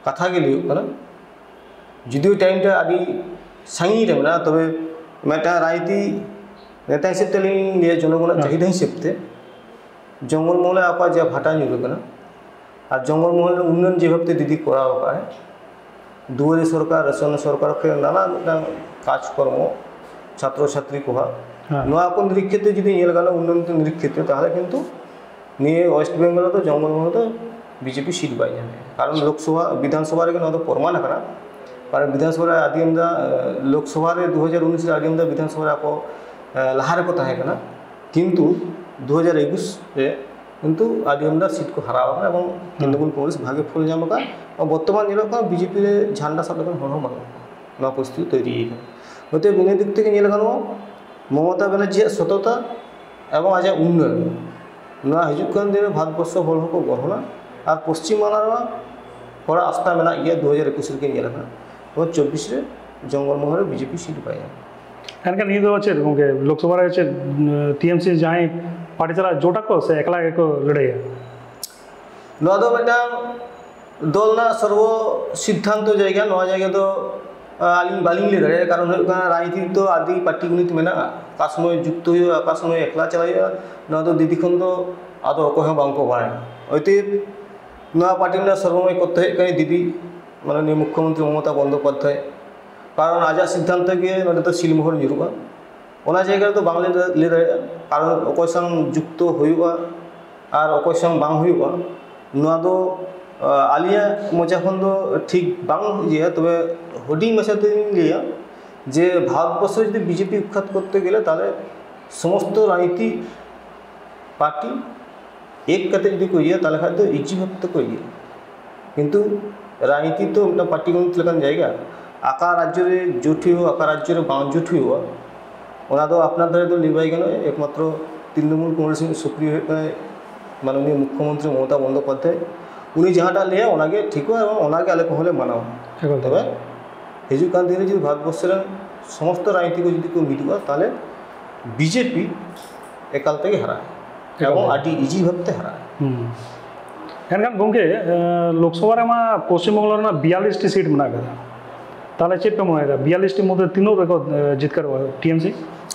ᱠᱟᱛᱷᱟ ᱜᱮ ᱞᱟᱹᱭᱚᱜ ᱠᱟᱱᱟ᱾ ᱡᱩᱫᱤᱭᱳ ᱴᱟᱭᱤᱢ ᱴᱟ ᱟᱹᱰᱤ ᱥᱟᱺᱜᱤᱧ ᱨᱮ ᱢᱮᱱᱟᱜᱼᱟ, ᱛᱚᱵᱮ ᱢᱤᱫᱴᱟᱝ ᱨᱟᱡᱽᱱᱤᱛᱤ ᱱᱮᱛᱟ ᱦᱤᱥᱟᱹᱵ ᱛᱮᱞᱤᱧ ᱞᱟᱹᱭᱟ, ᱡᱚᱱᱚᱜᱚᱱᱟᱜ ᱦᱮᱸ᱾ ᱪᱟᱹᱦᱤᱫᱟ ᱦᱤᱥᱟᱹᱵ ᱛᱮ ᱡᱚᱝᱜᱚᱞ ᱢᱚᱦᱚᱞ ᱨᱮ ᱟᱠᱚᱣᱟᱜ ᱡᱟ ᱵᱷᱟᱴᱟ ᱧᱩᱨ ᱟᱠᱟᱱᱟ, ᱟᱨ ᱡᱚᱝᱜᱚᱞ ᱢᱚᱦᱚᱞ ᱨᱮ ᱩᱱᱱᱚᱭᱚᱱ ᱡᱮ ᱵᱷᱟᱵᱛᱮ ᱫᱤᱫᱤ ᱠᱚᱨᱟᱣ ᱟᱠᱟᱫᱼᱟᱭ, ᱫᱩᱣᱟᱨᱤ ᱥᱚᱨᱠᱟᱨ, ᱨᱮᱥᱚᱱ ᱥᱚᱨᱠᱟᱨ ᱠᱷᱚᱱ ᱱᱟᱱᱟ ᱢᱤᱫᱴᱟᱝ ᱠᱟᱡᱽ ᱠᱚᱨᱢᱚ ᱪᱷᱟᱛᱨᱚ ᱪᱷᱟᱛᱨᱤ ᱠᱚᱣᱟᱜ, ᱦᱮᱸ᱾ ᱱᱚᱣᱟ ᱠᱚ ᱱᱤᱨᱤᱠᱠᱷᱮ ᱛᱮ ᱡᱩᱫᱤ ᱧᱮᱞ ᱜᱟᱱᱚᱜᱼᱟ, ᱩᱱᱱᱚᱭᱚᱱ ᱱᱤᱨᱤᱠᱠᱷᱮ ᱛᱮ, ᱛᱟᱦᱚᱞᱮ ᱠᱤᱱᱛᱩ ᱱᱤᱭᱟᱹ ᱳᱭᱮᱥᱴ ᱵᱮᱝᱜᱚᱞ ᱨᱮᱫᱚ ᱡᱚᱝᱜᱚᱞ ᱢᱚᱦᱚᱞ ᱫᱚ ᱵᱤᱡᱮᱯᱤ ᱥᱤᱴ ᱵᱟᱭ ᱧᱟᱢᱮᱜᱼᱟ᱾ ᱠᱟᱨᱚᱱ ᱞᱳᱠᱥᱚᱵᱷᱟ, ᱵᱤᱫᱷᱟᱱᱥᱚᱵᱷᱟ ᱨᱮᱜᱮ ᱱᱚᱣᱟ ᱫᱚ ᱯᱨᱚᱢᱟᱱ ᱟᱠᱟᱱᱟ᱾ ᱠᱟᱨᱚᱱ ᱵᱤᱫᱷᱟᱱᱥᱚᱵᱷᱟ ᱨᱮ ᱟᱹᱰᱤ ᱟᱢᱫᱟ, ᱞᱳᱠᱥᱚᱵᱷᱟ ᱨᱮ ᱫᱩ ᱦᱟᱡᱟᱨ ᱩᱱᱤᱥ ᱨᱮ ᱟᱹᱰᱤ ᱟᱢᱫᱟ ᱵᱤᱫᱷᱟᱱᱥᱚᱵᱷᱟ ᱨᱮ ᱟᱠᱚ, ᱮ, ᱞᱟᱦᱟ ᱨᱮᱠᱚ ᱛᱟᱦᱮᱸ ᱠᱟᱱᱟ, ᱠᱤᱱᱛᱩ ᱫᱩ ᱦᱟᱡᱟᱨ ᱮᱠᱩᱥ ᱨᱮ ᱠᱤᱱᱛᱩ ᱟᱹᱰᱤ ᱟᱢᱫᱟ ᱥᱤᱴ ᱠᱚ ᱦᱟᱨᱟᱣ ᱟᱠᱟᱱᱟ ᱮᱵᱚᱝ ᱦᱮᱸ᱾ ᱛᱨᱤᱱᱢᱩᱞ ᱠᱚᱝᱜᱨᱮᱥ ᱵᱷᱟᱜᱮ ᱯᱷᱚᱞ ᱧᱟᱢ ᱟᱠᱟᱫ᱾ ᱵᱚᱨᱛᱚᱢᱟᱱ ᱧᱮᱞᱚᱜ ᱠᱟᱱᱟ ᱵᱤᱡᱮᱯᱤ ᱨᱮ ᱡᱷᱟᱱᱰᱟ ᱥᱟᱵ ᱞᱮᱠᱟᱱ ᱦᱚᱲ ᱦᱚᱸ ᱵᱟᱹᱱᱩᱜ ᱠᱚᱣᱟ᱾ ᱱᱚᱣᱟ ᱯᱚᱨᱤᱥᱛᱷᱤᱛᱤ ᱛᱳᱭᱨᱤ ᱟᱠᱟᱱᱟ᱾ ᱚᱛᱚᱮᱵ ᱤᱱᱟᱹ ᱫᱤᱠ ᱛᱷᱮᱠᱮ ᱧᱮᱞ ᱜᱟᱱᱚᱜᱼᱟ, ᱢᱚᱢᱚᱛᱟ ᱵᱟᱱᱟᱨᱡᱤᱭᱟᱜ ᱥᱚᱛᱚᱛᱟ ᱮᱵᱚᱝ ᱟᱡᱟᱜ ᱩᱱᱱᱚᱭᱚᱱ, ᱱᱚᱣᱟ ᱦᱤᱡᱩᱜ ᱠᱟᱱ ᱫᱤᱱ ᱨᱮ ᱵᱷᱟᱨᱚᱛ ᱵᱚᱨᱥᱚ ᱦᱚᱲ ᱦᱚᱸᱠᱚ ᱜᱚᱲᱦᱚᱱᱟ᱾ ᱟᱨ ᱯᱚᱥᱪᱤᱢ ᱵᱟᱝᱞᱟ ᱨᱮᱢᱟ ᱦᱚᱲᱟᱜ ᱟᱥᱛᱷᱟ ᱢᱮᱱᱟᱜ ᱜᱮᱭᱟ, ᱫᱩ ᱦᱟᱡᱟᱨ ᱮᱠᱩᱥ ᱨᱮᱜᱮ ᱧᱮᱞ ᱟᱠᱟᱱᱟ, ᱮᱵᱚᱝ ᱪᱚᱵᱵᱤᱥ ᱨᱮ ᱡᱚᱝᱜᱚᱞ ᱢᱚᱦᱚᱞ ᱨᱮ ᱵᱤᱡᱮᱯᱤ ᱥᱤᱴ ᱵᱟᱭ ᱧᱟᱢᱟ᱾ ᱮᱱᱠᱷᱟᱱ ᱱᱤᱭᱟᱹ ᱫᱚ ᱪᱮᱫ ᱜᱚᱝᱠᱮ, ᱞᱳᱠᱥᱚᱵᱷᱟ ᱨᱮ ᱪᱮᱫ, ᱩᱸ, ᱴᱤ ᱮᱢ ᱥᱤ ᱡᱟᱦᱟᱸᱭ ᱯᱟᱨᱴᱤ ᱥᱟᱞᱟᱜ ᱡᱳᱴ ᱟᱠᱚ ᱥᱮ ᱮᱠᱞᱟ ᱜᱮᱠᱚ ᱞᱟᱹᱲᱦᱟᱹᱭᱟ? ᱱᱚᱣᱟ ᱫᱚ ᱢᱤᱫᱴᱟᱝ ᱫᱚᱞ ᱨᱮᱱᱟᱜ ᱥᱚᱨᱵᱚ ᱥᱤᱫᱽᱫᱷᱟᱱᱛᱚ ᱡᱟᱭᱜᱟ, ᱱᱚᱣᱟ ᱡᱟᱭᱜᱟ ᱫᱚ ᱟᱹᱞᱤᱧ ᱵᱟᱹᱞᱤᱧ ᱞᱟᱹᱭ ᱫᱟᱲᱮᱭᱟᱜᱼᱟ᱾ ᱠᱟᱨᱚᱱ ᱦᱩᱭᱩᱜ ᱠᱟᱱᱟ, ᱨᱟᱡᱽᱱᱤᱛᱤ ᱫᱚ ᱟᱹᱰᱤ ᱯᱟᱹᱴᱤ ᱜᱚᱱᱤᱛ ᱢᱮᱱᱟᱜᱼᱟ᱾ ᱚᱠᱟ ᱥᱚᱢᱚᱭ ᱡᱩᱠᱛᱚ ᱦᱩᱭᱩᱜᱼᱟ, ᱚᱠᱟ ᱥᱚᱢᱚᱭ ᱮᱠᱞᱟ ᱪᱟᱞᱟᱜ ᱦᱩᱭᱩᱜᱼᱟ, ᱱᱚᱣᱟ ᱫᱚ ᱫᱤᱫᱤ ᱠᱷᱚᱱ ᱫᱚ ᱟᱫᱚ ᱚᱠᱚᱭ ᱦᱚᱸ ᱵᱟᱝ ᱠᱚ ᱵᱟᱲᱟᱭᱟ᱾ ᱚᱛᱚᱮᱵ ᱱᱚᱣᱟ ᱯᱟᱹᱴᱤ ᱨᱮᱱᱟᱜ ᱥᱚᱨᱵᱚᱢᱚᱭ ᱠᱚᱨᱛᱮ ᱦᱩᱭᱩᱜ ᱠᱟᱱᱟ ᱫᱤᱫᱤ, ᱢᱟᱱᱚᱱᱤᱭᱚ ᱢᱩᱠᱷᱭᱚᱢᱚᱱᱛᱨᱤ ᱢᱚᱢᱚᱛᱟ ᱵᱚᱱᱫᱚᱯᱟᱫᱽᱫᱷᱟᱭ᱾ ᱠᱟᱨᱚᱱ ᱟᱡᱟᱜ ᱥᱤᱫᱽᱫᱷᱟᱱᱛᱚ ᱜᱮ ᱱᱚᱰᱮ ᱫᱚ ᱥᱤᱞᱢᱳᱦᱚᱨ ᱧᱩᱨᱩᱜᱼᱟ᱾ ᱚᱱᱟ ᱡᱟᱭᱜᱟ ᱨᱮᱫᱚ ᱵᱟᱝ ᱞᱟᱹᱭ ᱫᱟᱲᱮᱭᱟᱜᱼᱟ, ᱠᱟᱨᱚᱱ ᱚᱠᱚᱭ ᱥᱟᱶ ᱡᱩᱠᱛᱚ ᱦᱩᱭᱩᱜᱼᱟ ᱟᱨ ᱚᱠᱚᱭ ᱥᱟᱶ ᱵᱟᱝ ᱦᱩᱭᱩᱜᱼᱟ, ᱱᱚᱣᱟ ᱫᱚ ᱟᱹᱞᱤᱧᱟᱜ ᱢᱚᱪᱟ ᱠᱷᱚᱱ ᱫᱚ ᱴᱷᱤᱠ ᱵᱟᱝ ᱤᱭᱟᱹᱜᱼᱟ᱾ ᱛᱚᱵᱮ ᱦᱩᱰᱤᱧ ᱢᱟᱪᱷᱟ ᱛᱮᱞᱤᱧ ᱞᱟᱹᱭᱟ ᱡᱮ ᱵᱷᱟᱨᱚᱛ ᱵᱚᱨᱥᱚ ᱡᱩᱫᱤ ᱵᱤᱡᱮᱯᱤ ᱩᱛᱠᱷᱟᱛ ᱠᱚᱨᱛᱮ ᱜᱮᱞᱮ, ᱛᱟᱦᱚᱞᱮ ᱥᱚᱢᱚᱥᱛᱚ ᱨᱟᱡᱽᱱᱤᱛᱤ ᱯᱟᱨᱴᱤ ᱮᱠ ᱠᱟᱛᱮ ᱡᱩᱫᱤ ᱠᱚ ᱤᱭᱟᱹᱭᱟ, ᱛᱟᱦᱚᱞᱮ ᱠᱷᱟᱱ ᱫᱚ ᱤᱡᱤ ᱵᱷᱟᱵ ᱛᱮᱠᱚ ᱤᱭᱟᱹᱭᱟ᱾ ᱠᱤᱱᱛᱩ ᱨᱟᱡᱽᱱᱤᱛᱤ ᱛᱚ ᱢᱤᱫᱴᱟᱝ ᱯᱟᱨᱴᱤ ᱜᱚᱱᱤᱛ ᱞᱮᱠᱟᱱ ᱡᱟᱭᱜᱟ, ᱚᱠᱟ ᱨᱟᱡᱽᱡᱚ ᱨᱮ ᱡᱳᱴ ᱦᱩᱭᱩᱜᱼᱟ, ᱚᱠᱟ ᱨᱟᱡᱽᱡᱚ ᱨᱮ ᱵᱟᱝ ᱡᱳᱴ ᱦᱩᱭᱩᱜᱼᱟ, ᱚᱱᱟ ᱫᱚ ᱟᱯᱱᱟᱨ ᱫᱷᱟᱨᱮ ᱫᱚ ᱞᱟᱹᱭ ᱵᱟᱭ ᱜᱟᱱᱚᱜᱼᱟ᱾ ᱮᱠᱢᱟᱛᱨᱚ ᱛᱨᱤᱱᱢᱩᱞ ᱠᱚᱝᱜᱨᱮᱥ ᱨᱤᱱᱤᱡ ᱥᱩᱠᱨᱤᱭ ᱦᱩᱭᱩᱜ ᱠᱟᱱᱟᱭ ᱢᱟᱱᱚᱱᱤᱭᱚ ᱢᱩᱠᱷᱭᱚᱢᱚᱱᱛᱨᱤ ᱢᱚᱢᱚᱛᱟ ᱵᱚᱱᱫᱚᱯᱟᱫᱽᱫᱷᱟᱭ᱾ ᱩᱱᱤ ᱡᱟᱦᱟᱸᱴᱟᱜ ᱞᱟᱹᱭᱟ, ᱚᱱᱟᱜᱮ ᱴᱷᱤᱠᱚᱜᱼᱟ ᱮᱵᱚᱝ ᱚᱱᱟᱜᱮ ᱟᱞᱮ ᱠᱚᱦᱚᱸ ᱞᱮ ᱢᱟᱱᱟᱣᱟ᱾ ᱮᱠᱟᱞ᱾ ᱛᱚᱵᱮ ᱦᱤᱡᱩᱜ ᱠᱟᱱ ᱫᱤᱱ ᱨᱮ ᱡᱩᱫᱤ ᱵᱷᱟᱨᱚᱛ ᱵᱚᱨᱥᱚ ᱨᱮᱱ ᱥᱚᱢᱚᱥᱛᱚ ᱨᱟᱡᱽᱱᱤᱛᱤ ᱠᱚ ᱡᱩᱫᱤ ᱠᱚ ᱢᱤᱫᱚᱜᱼᱟ, ᱛᱟᱦᱚᱞᱮ ᱵᱤᱡᱮᱯᱤ ᱮᱠᱟᱞ ᱛᱮᱜᱮ ᱦᱟᱨᱟᱜᱼᱟ᱾ ᱮᱠᱟᱞ᱾ ᱮᱵᱚᱝ ᱟᱹᱰᱤ ᱤᱡᱤ ᱵᱷᱟᱵᱛᱮ ᱦᱟᱨᱟᱜᱼᱟ᱾ ᱦᱩᱸ᱾ ᱮᱱᱠᱷᱟᱱ ᱜᱚᱢᱠᱮ, ᱮ, ᱞᱳᱠᱥᱚᱵᱷᱟ ᱨᱮᱢᱟ ᱯᱚᱥᱪᱤᱢ ᱵᱟᱝᱞᱟ ᱨᱮᱱᱟᱜ ᱵᱤᱭᱟᱞᱞᱤᱥ ᱴᱤ ᱥᱤᱴ ᱢᱮᱱᱟᱜ ᱟᱠᱟᱫᱟ᱾ ᱛᱟᱦᱚᱞᱮ ᱪᱮᱫ ᱯᱮ ᱢᱚᱱᱮᱭᱮᱫᱟ, ᱵᱤᱭᱟᱞᱞᱤᱥ ᱴᱤ ᱢᱚᱫᱽᱫᱷᱮ ᱛᱤᱱᱟᱹᱜ ᱨᱮᱠᱚ, ᱮ, ᱡᱤᱛᱠᱟᱹᱨᱚᱜᱼᱟ ᱴᱤ ᱮᱢ ᱥᱤ?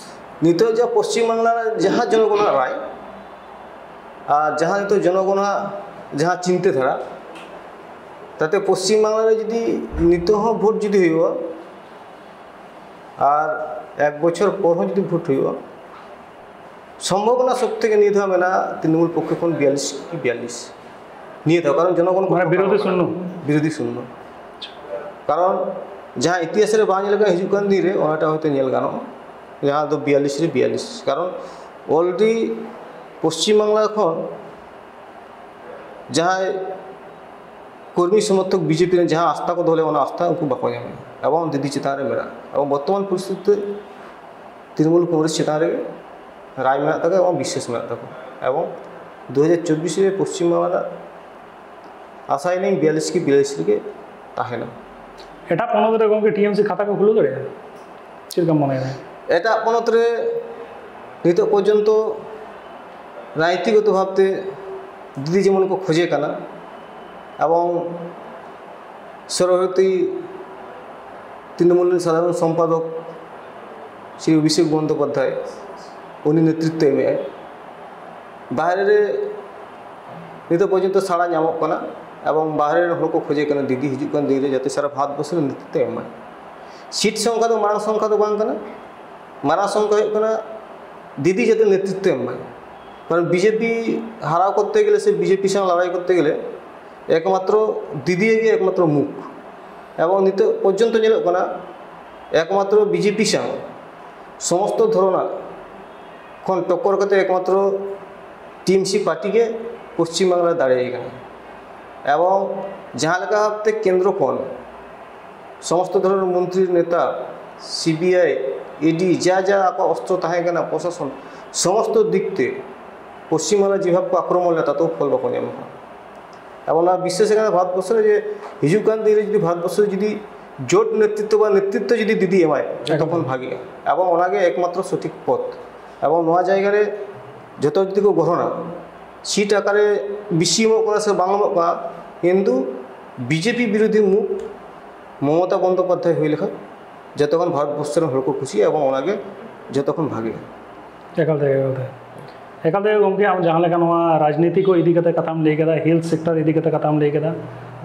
ᱱᱤᱛᱚᱜ ᱡᱟ ᱯᱚᱥᱪᱤᱢ ᱵᱟᱝᱞᱟ ᱨᱮ ᱡᱟᱦᱟᱸ ᱡᱚᱱᱚᱜᱚᱱᱟᱜ ᱨᱟᱭ ᱟᱨ ᱡᱟᱦᱟᱸ ᱱᱤᱛᱚᱜ ᱡᱚᱱᱚᱜᱚᱱᱟᱜ ᱡᱟᱦᱟᱸ ᱪᱤᱱᱛᱟᱹ ᱫᱷᱟᱨᱟ, ᱛᱟᱛᱮ ᱯᱚᱥᱪᱤᱢ ᱵᱟᱝᱞᱟ ᱨᱮ ᱡᱩᱫᱤ ᱱᱤᱛᱚᱜ ᱦᱚᱸ ᱵᱷᱳᱴ ᱡᱩᱫᱤ ᱦᱩᱭᱩᱜᱼᱟ ᱟᱨ ᱮᱠ ᱵᱚᱪᱷᱚᱨ ᱯᱚᱨ ᱦᱚᱸ ᱡᱩᱫᱤ ᱵᱷᱳᱴ ᱦᱩᱭᱩᱜᱼᱟ, ᱥᱚᱢᱵᱷᱚᱵᱚᱱᱟ ᱥᱚᱠᱛᱤ ᱜᱮ ᱱᱤᱭᱟᱹ ᱫᱷᱟᱣ ᱢᱮᱱᱟᱜᱼᱟ ᱛᱨᱤᱱᱢᱩᱞ ᱯᱚᱠᱠᱷᱚ ᱠᱷᱚᱱ ᱵᱤᱭᱟᱞᱞᱤᱥ ᱠᱤ ᱵᱤᱭᱟᱞᱞᱤᱥ᱾ ᱱᱤᱭᱟᱹ ᱫᱷᱟᱣ, ᱠᱟᱨᱚᱱ ᱡᱚᱱᱚᱜᱚᱱ ᱠᱚ ᱢᱟᱱᱮ ᱵᱤᱨᱳᱫᱷᱤ ᱥᱟᱯᱲᱟᱣ ᱥᱩᱱᱱᱚ? ᱠᱟᱱᱟ᱾ ᱵᱤᱨᱳᱫᱷᱤ ᱥᱩᱱᱱᱚ᱾ ᱠᱟᱨᱚᱱ ᱡᱟᱦᱟᱸ ᱤᱛᱤᱦᱟᱥ ᱨᱮ ᱵᱟᱝ ᱧᱮᱞ ᱟᱠᱟᱱᱟ, ᱦᱤᱡᱩᱜ ᱠᱟᱱ ᱫᱤᱱ ᱨᱮ ᱚᱱᱟᱴᱟᱜ ᱦᱚᱭᱛᱳ ᱧᱮᱞ ᱜᱟᱱᱚᱜᱼᱟ, ᱡᱟᱦᱟᱸ ᱫᱚ ᱵᱤᱭᱟᱞᱞᱤᱥ ᱨᱮ ᱵᱤᱭᱟᱞᱞᱤᱥ᱾ ᱠᱟᱨᱚᱱ already ᱯᱚᱥᱪᱤᱢ ᱵᱟᱝᱞᱟ ᱠᱷᱚᱱ ᱡᱟᱦᱟᱸᱭ ᱠᱚᱨᱢᱤ ᱥᱚᱢᱚᱨᱛᱷᱚᱠ ᱵᱤᱡᱮᱯᱤ ᱨᱮᱱ ᱡᱟᱦᱟᱸ ᱟᱥᱛᱷᱟ ᱠᱚ ᱫᱚᱦᱚ ᱞᱮᱫᱟ, ᱚᱱᱟ ᱟᱥᱛᱷᱟ ᱩᱱᱠᱩ ᱵᱟᱠᱚ ᱧᱟᱢᱮᱫᱼᱟ ᱮᱵᱚᱝ ᱫᱤᱫᱤ ᱪᱮᱛᱟᱱ ᱨᱮ ᱢᱮᱱᱟᱜᱼᱟ᱾ ᱮᱵᱚᱝ ᱵᱚᱨᱛᱚᱢᱟᱱ ᱯᱚᱨᱤᱥᱛᱷᱤᱛᱤ ᱛᱮ ᱛᱨᱤᱱᱢᱩᱞ ᱠᱚᱝᱜᱨᱮᱥ ᱪᱮᱛᱟᱱ ᱨᱮᱜᱮ ᱨᱟᱭ ᱢᱮᱱᱟᱜ ᱛᱟᱠᱚᱣᱟ ᱮᱵᱚᱝ ᱵᱤᱥᱥᱟᱥ ᱢᱮᱱᱟᱜ ᱛᱟᱠᱚᱣᱟ᱾ ᱮᱵᱚᱝ ᱫᱩ ᱦᱟᱡᱟᱨ ᱪᱚᱵᱵᱤᱥ ᱨᱮ ᱯᱚᱥᱪᱤᱢ ᱵᱟᱝᱞᱟ ᱨᱮᱱᱟᱜ ᱟᱥᱟᱭᱟᱞᱤᱧ ᱵᱤᱭᱟᱞᱞᱤᱥ ᱠᱤ ᱵᱤᱭᱟᱞᱞᱤᱥ ᱨᱮᱜᱮ ᱛᱟᱦᱮᱱᱟ᱾ ᱮᱴᱟᱜ ᱯᱚᱱᱚᱛ ᱨᱮ ᱜᱚᱢᱠᱮ ᱴᱤ ᱮᱢ ᱥᱤ ᱠᱷᱟᱛᱟ ᱠᱚ ᱠᱷᱩᱞᱟᱹᱣ ᱫᱟᱲᱮᱭᱟᱜᱼᱟ? ᱪᱮᱫ ᱞᱮᱠᱟᱢ ᱢᱚᱱᱮᱭᱮᱫᱟ? ᱮᱴᱟᱜ ᱯᱚᱱᱚᱛ ᱨᱮ ᱱᱤᱛᱚᱜ ᱯᱚᱨᱡᱚᱱᱛᱚ ᱨᱟᱡᱽᱱᱤᱛᱤᱜᱚᱛᱚ ᱵᱷᱟᱵᱽᱛᱮ ᱫᱤᱫᱤ ᱡᱮᱢᱚᱱ ᱠᱚ ᱠᱷᱚᱡᱮ ᱠᱟᱱᱟ, ᱮᱵᱚᱝ ᱥᱚᱨᱵᱚᱵᱷᱟᱨᱚᱛᱤ ᱛᱨᱤᱱᱢᱩᱞ ᱨᱮᱱ ᱥᱟᱫᱷᱟᱨᱚᱱ ᱥᱚᱢᱯᱟᱫᱚᱠ ᱥᱨᱤ ᱚᱵᱷᱤᱥᱮᱠ ᱵᱚᱱᱫᱳᱯᱟᱫᱽᱫᱷᱟᱭ, ᱩᱱᱤ ᱱᱮᱛᱨᱤᱛᱵ ᱮᱢᱮᱫᱼᱟᱭ᱾ ᱵᱟᱦᱨᱮ ᱨᱮ ᱱᱤᱛᱚᱜ ᱯᱚᱨᱡᱚᱱᱛᱚ ᱥᱟᱲᱟ ᱧᱟᱢᱚᱜ ᱠᱟᱱᱟ ᱮᱵᱚᱝ ᱵᱟᱦᱨᱮ ᱨᱮᱱ ᱦᱚᱲ ᱠᱚ ᱠᱷᱚᱡᱮ ᱠᱟᱱᱟ ᱫᱤᱫᱤ ᱦᱤᱡᱩᱜ ᱠᱟᱱ ᱫᱤᱱ ᱨᱮ ᱡᱟᱛᱮ ᱥᱟᱨᱟ ᱵᱷᱟᱨᱚᱛ ᱵᱚᱨᱥᱚ ᱨᱮ ᱱᱮᱛᱨᱤᱛᱵ ᱮᱢᱟᱭ᱾ ᱥᱤᱴ ᱥᱚᱝᱠᱷᱟ ᱫᱚ ᱢᱟᱨᱟᱝ ᱥᱚᱝᱠᱷᱟ ᱫᱚ ᱵᱟᱝ ᱠᱟᱱᱟ᱾ ᱢᱟᱨᱟᱝ ᱥᱚᱝᱠᱷᱟ ᱦᱩᱭᱩᱜ ᱠᱟᱱᱟ ᱫᱤᱫᱤ ᱡᱟᱛᱮ ᱱᱮᱛᱨᱤᱛᱵ ᱮᱢᱟᱭ᱾ ᱠᱟᱨᱚᱱ ᱵᱤᱡᱮᱯᱤ ᱦᱟᱨᱟᱣ ᱠᱚᱨᱛᱮ ᱜᱮᱞᱮ ᱥᱮ ᱵᱤᱡᱮᱯᱤ ᱥᱟᱶ ᱞᱟᱲᱟᱭ ᱠᱚᱨᱛᱮ ᱜᱮᱞᱮ ᱮᱠᱢᱟᱛᱨᱚ ᱫᱤᱫᱤ ᱜᱮ ᱮᱠᱢᱟᱛᱨᱚ ᱢᱩᱠᱷ᱾ ᱮᱵᱚᱝ ᱱᱤᱛᱚᱜ ᱯᱚᱨᱡᱚᱱᱛᱚ ᱧᱮᱞᱚᱜ ᱠᱟᱱᱟ ᱮᱠᱢᱟᱛᱨᱚ ᱵᱤᱡᱮᱯᱤ ᱥᱟᱶ ᱥᱚᱢᱚᱥᱛᱚ ᱫᱷᱚᱨᱚᱱᱟᱜ ᱠᱷᱚᱱ ᱴᱚᱠᱠᱚᱨ ᱠᱟᱛᱮ ᱮᱠᱢᱟᱛᱨᱚ ᱴᱤᱮᱢᱥᱤ ᱯᱟᱨᱴᱤ ᱜᱮ ᱯᱚᱥᱪᱤᱢ ᱵᱟᱝᱞᱟ ᱫᱟᱲᱮᱭᱟᱭ ᱠᱟᱱᱟ᱾ ᱮᱵᱚᱝ ᱡᱟᱦᱟᱸ ᱞᱮᱠᱟ ᱵᱷᱟᱵᱛᱮ ᱠᱮᱱᱫᱨᱚ ᱠᱷᱚᱱ ᱥᱚᱢᱚᱥᱛᱚ ᱫᱷᱚᱨᱚᱱ ᱢᱚᱱᱛᱨᱤ, ᱱᱮᱛᱟ, ᱥᱤᱵᱤᱟᱭ, ᱤᱰᱤ, ᱡᱟ ᱡᱟ ᱟᱠᱚᱣᱟᱜ ᱚᱥᱛᱨᱚ ᱛᱟᱦᱮᱸ ᱠᱟᱱᱟ, ᱯᱨᱚᱥᱟᱥᱚᱱ, ᱥᱚᱢᱚᱥᱛᱚ ᱫᱤᱠ ᱛᱮ ᱯᱚᱥᱪᱤᱢ ᱵᱟᱝᱞᱟ ᱡᱮᱵᱷᱟᱵ ᱠᱚ ᱟᱠᱨᱚᱢᱚᱱ ᱞᱮᱫᱟ, ᱛᱟᱛᱮᱣ ᱯᱷᱚᱞ ᱵᱟᱠᱚ ᱧᱟᱢ ᱟᱠᱟᱫᱟ᱾ ᱮᱵᱚᱝ ᱚᱱᱟ ᱵᱤᱥᱥᱟᱹᱥ ᱠᱟᱱᱟ ᱵᱷᱟᱨᱚᱛ ᱵᱚᱨᱥᱚ ᱨᱮ ᱡᱮ ᱦᱤᱡᱩᱜ ᱠᱟᱱ ᱫᱤᱱ ᱨᱮ ᱡᱩᱫᱤ ᱵᱷᱟᱨᱚᱛ ᱵᱚᱨᱥᱚ ᱨᱮ ᱡᱩᱫᱤ ᱡᱳᱴ ᱱᱮᱛᱨᱤᱛᱵ ᱵᱟ ᱱᱮᱛᱨᱤᱛᱵ ᱡᱩᱫᱤ ᱫᱤᱫᱤ ᱮᱢᱟᱭ, ᱡᱚᱛᱚ ᱠᱷᱚᱱ ᱵᱷᱟᱜᱮᱜᱼᱟ᱾ ᱮᱵᱚᱝ ᱚᱱᱟᱜᱮ ᱮᱠᱢᱟᱛᱨᱚ ᱥᱚᱴᱷᱤᱠ ᱯᱚᱛᱷ᱾ ᱮᱵᱚᱝ ᱱᱚᱣᱟ ᱡᱟᱭᱜᱟ ᱨᱮ ᱡᱚᱛᱚ ᱡᱩᱫᱤ ᱠᱚ ᱜᱚᱲᱦᱚᱱᱟ, ᱥᱤᱴ ᱟᱠᱟᱨᱮ ᱵᱮᱥᱤ ᱮᱢᱚᱜ ᱠᱟᱱᱟ ᱥᱮ ᱵᱟᱝ ᱮᱢᱚᱜ ᱠᱟᱱᱟ, ᱠᱤᱱᱛᱩ ᱵᱤᱡᱮᱯᱤ ᱵᱤᱨᱳᱫᱷᱤ ᱢᱩᱠᱷ ᱢᱚᱢᱚᱛᱟ ᱵᱚᱱᱫᱳᱯᱟᱫᱽᱫᱷᱟᱭ ᱦᱩᱭ ᱞᱮᱠᱷᱟᱱ ᱡᱚᱛᱚ ᱠᱷᱚᱱ ᱵᱷᱟᱨᱚᱛ ᱵᱚᱨᱥᱚ ᱨᱮᱱ ᱦᱚᱲ ᱠᱚ ᱠᱩᱥᱤᱭᱟᱜᱼᱟ ᱮᱵᱚᱝ ᱚᱱᱟᱜᱮ ᱡᱚᱛᱚ ᱠᱷᱚᱱ ᱵᱷᱟᱜᱮ᱾ ᱮᱠᱟᱞ ᱛᱮᱜᱮ, ᱮᱠᱟᱞ ᱛᱮᱜᱮ᱾ ᱮᱠᱟᱞ ᱛᱮᱜᱮ ᱜᱚᱢᱠᱮ, ᱟᱢ ᱡᱟᱦᱟᱸ ᱞᱮᱠᱟ ᱱᱚᱣᱟ ᱨᱟᱡᱽᱱᱤᱛᱤ ᱠᱚ ᱤᱫᱤ ᱠᱟᱛᱮ ᱠᱟᱛᱷᱟᱢ ᱞᱟᱹᱭ ᱠᱮᱫᱟ, ᱦᱮᱞᱛᱷ ᱥᱮᱠᱴᱚᱨ ᱤᱫᱤ ᱠᱟᱛᱮ ᱠᱟᱛᱷᱟᱢ ᱞᱟᱹᱭ ᱠᱮᱫᱟ,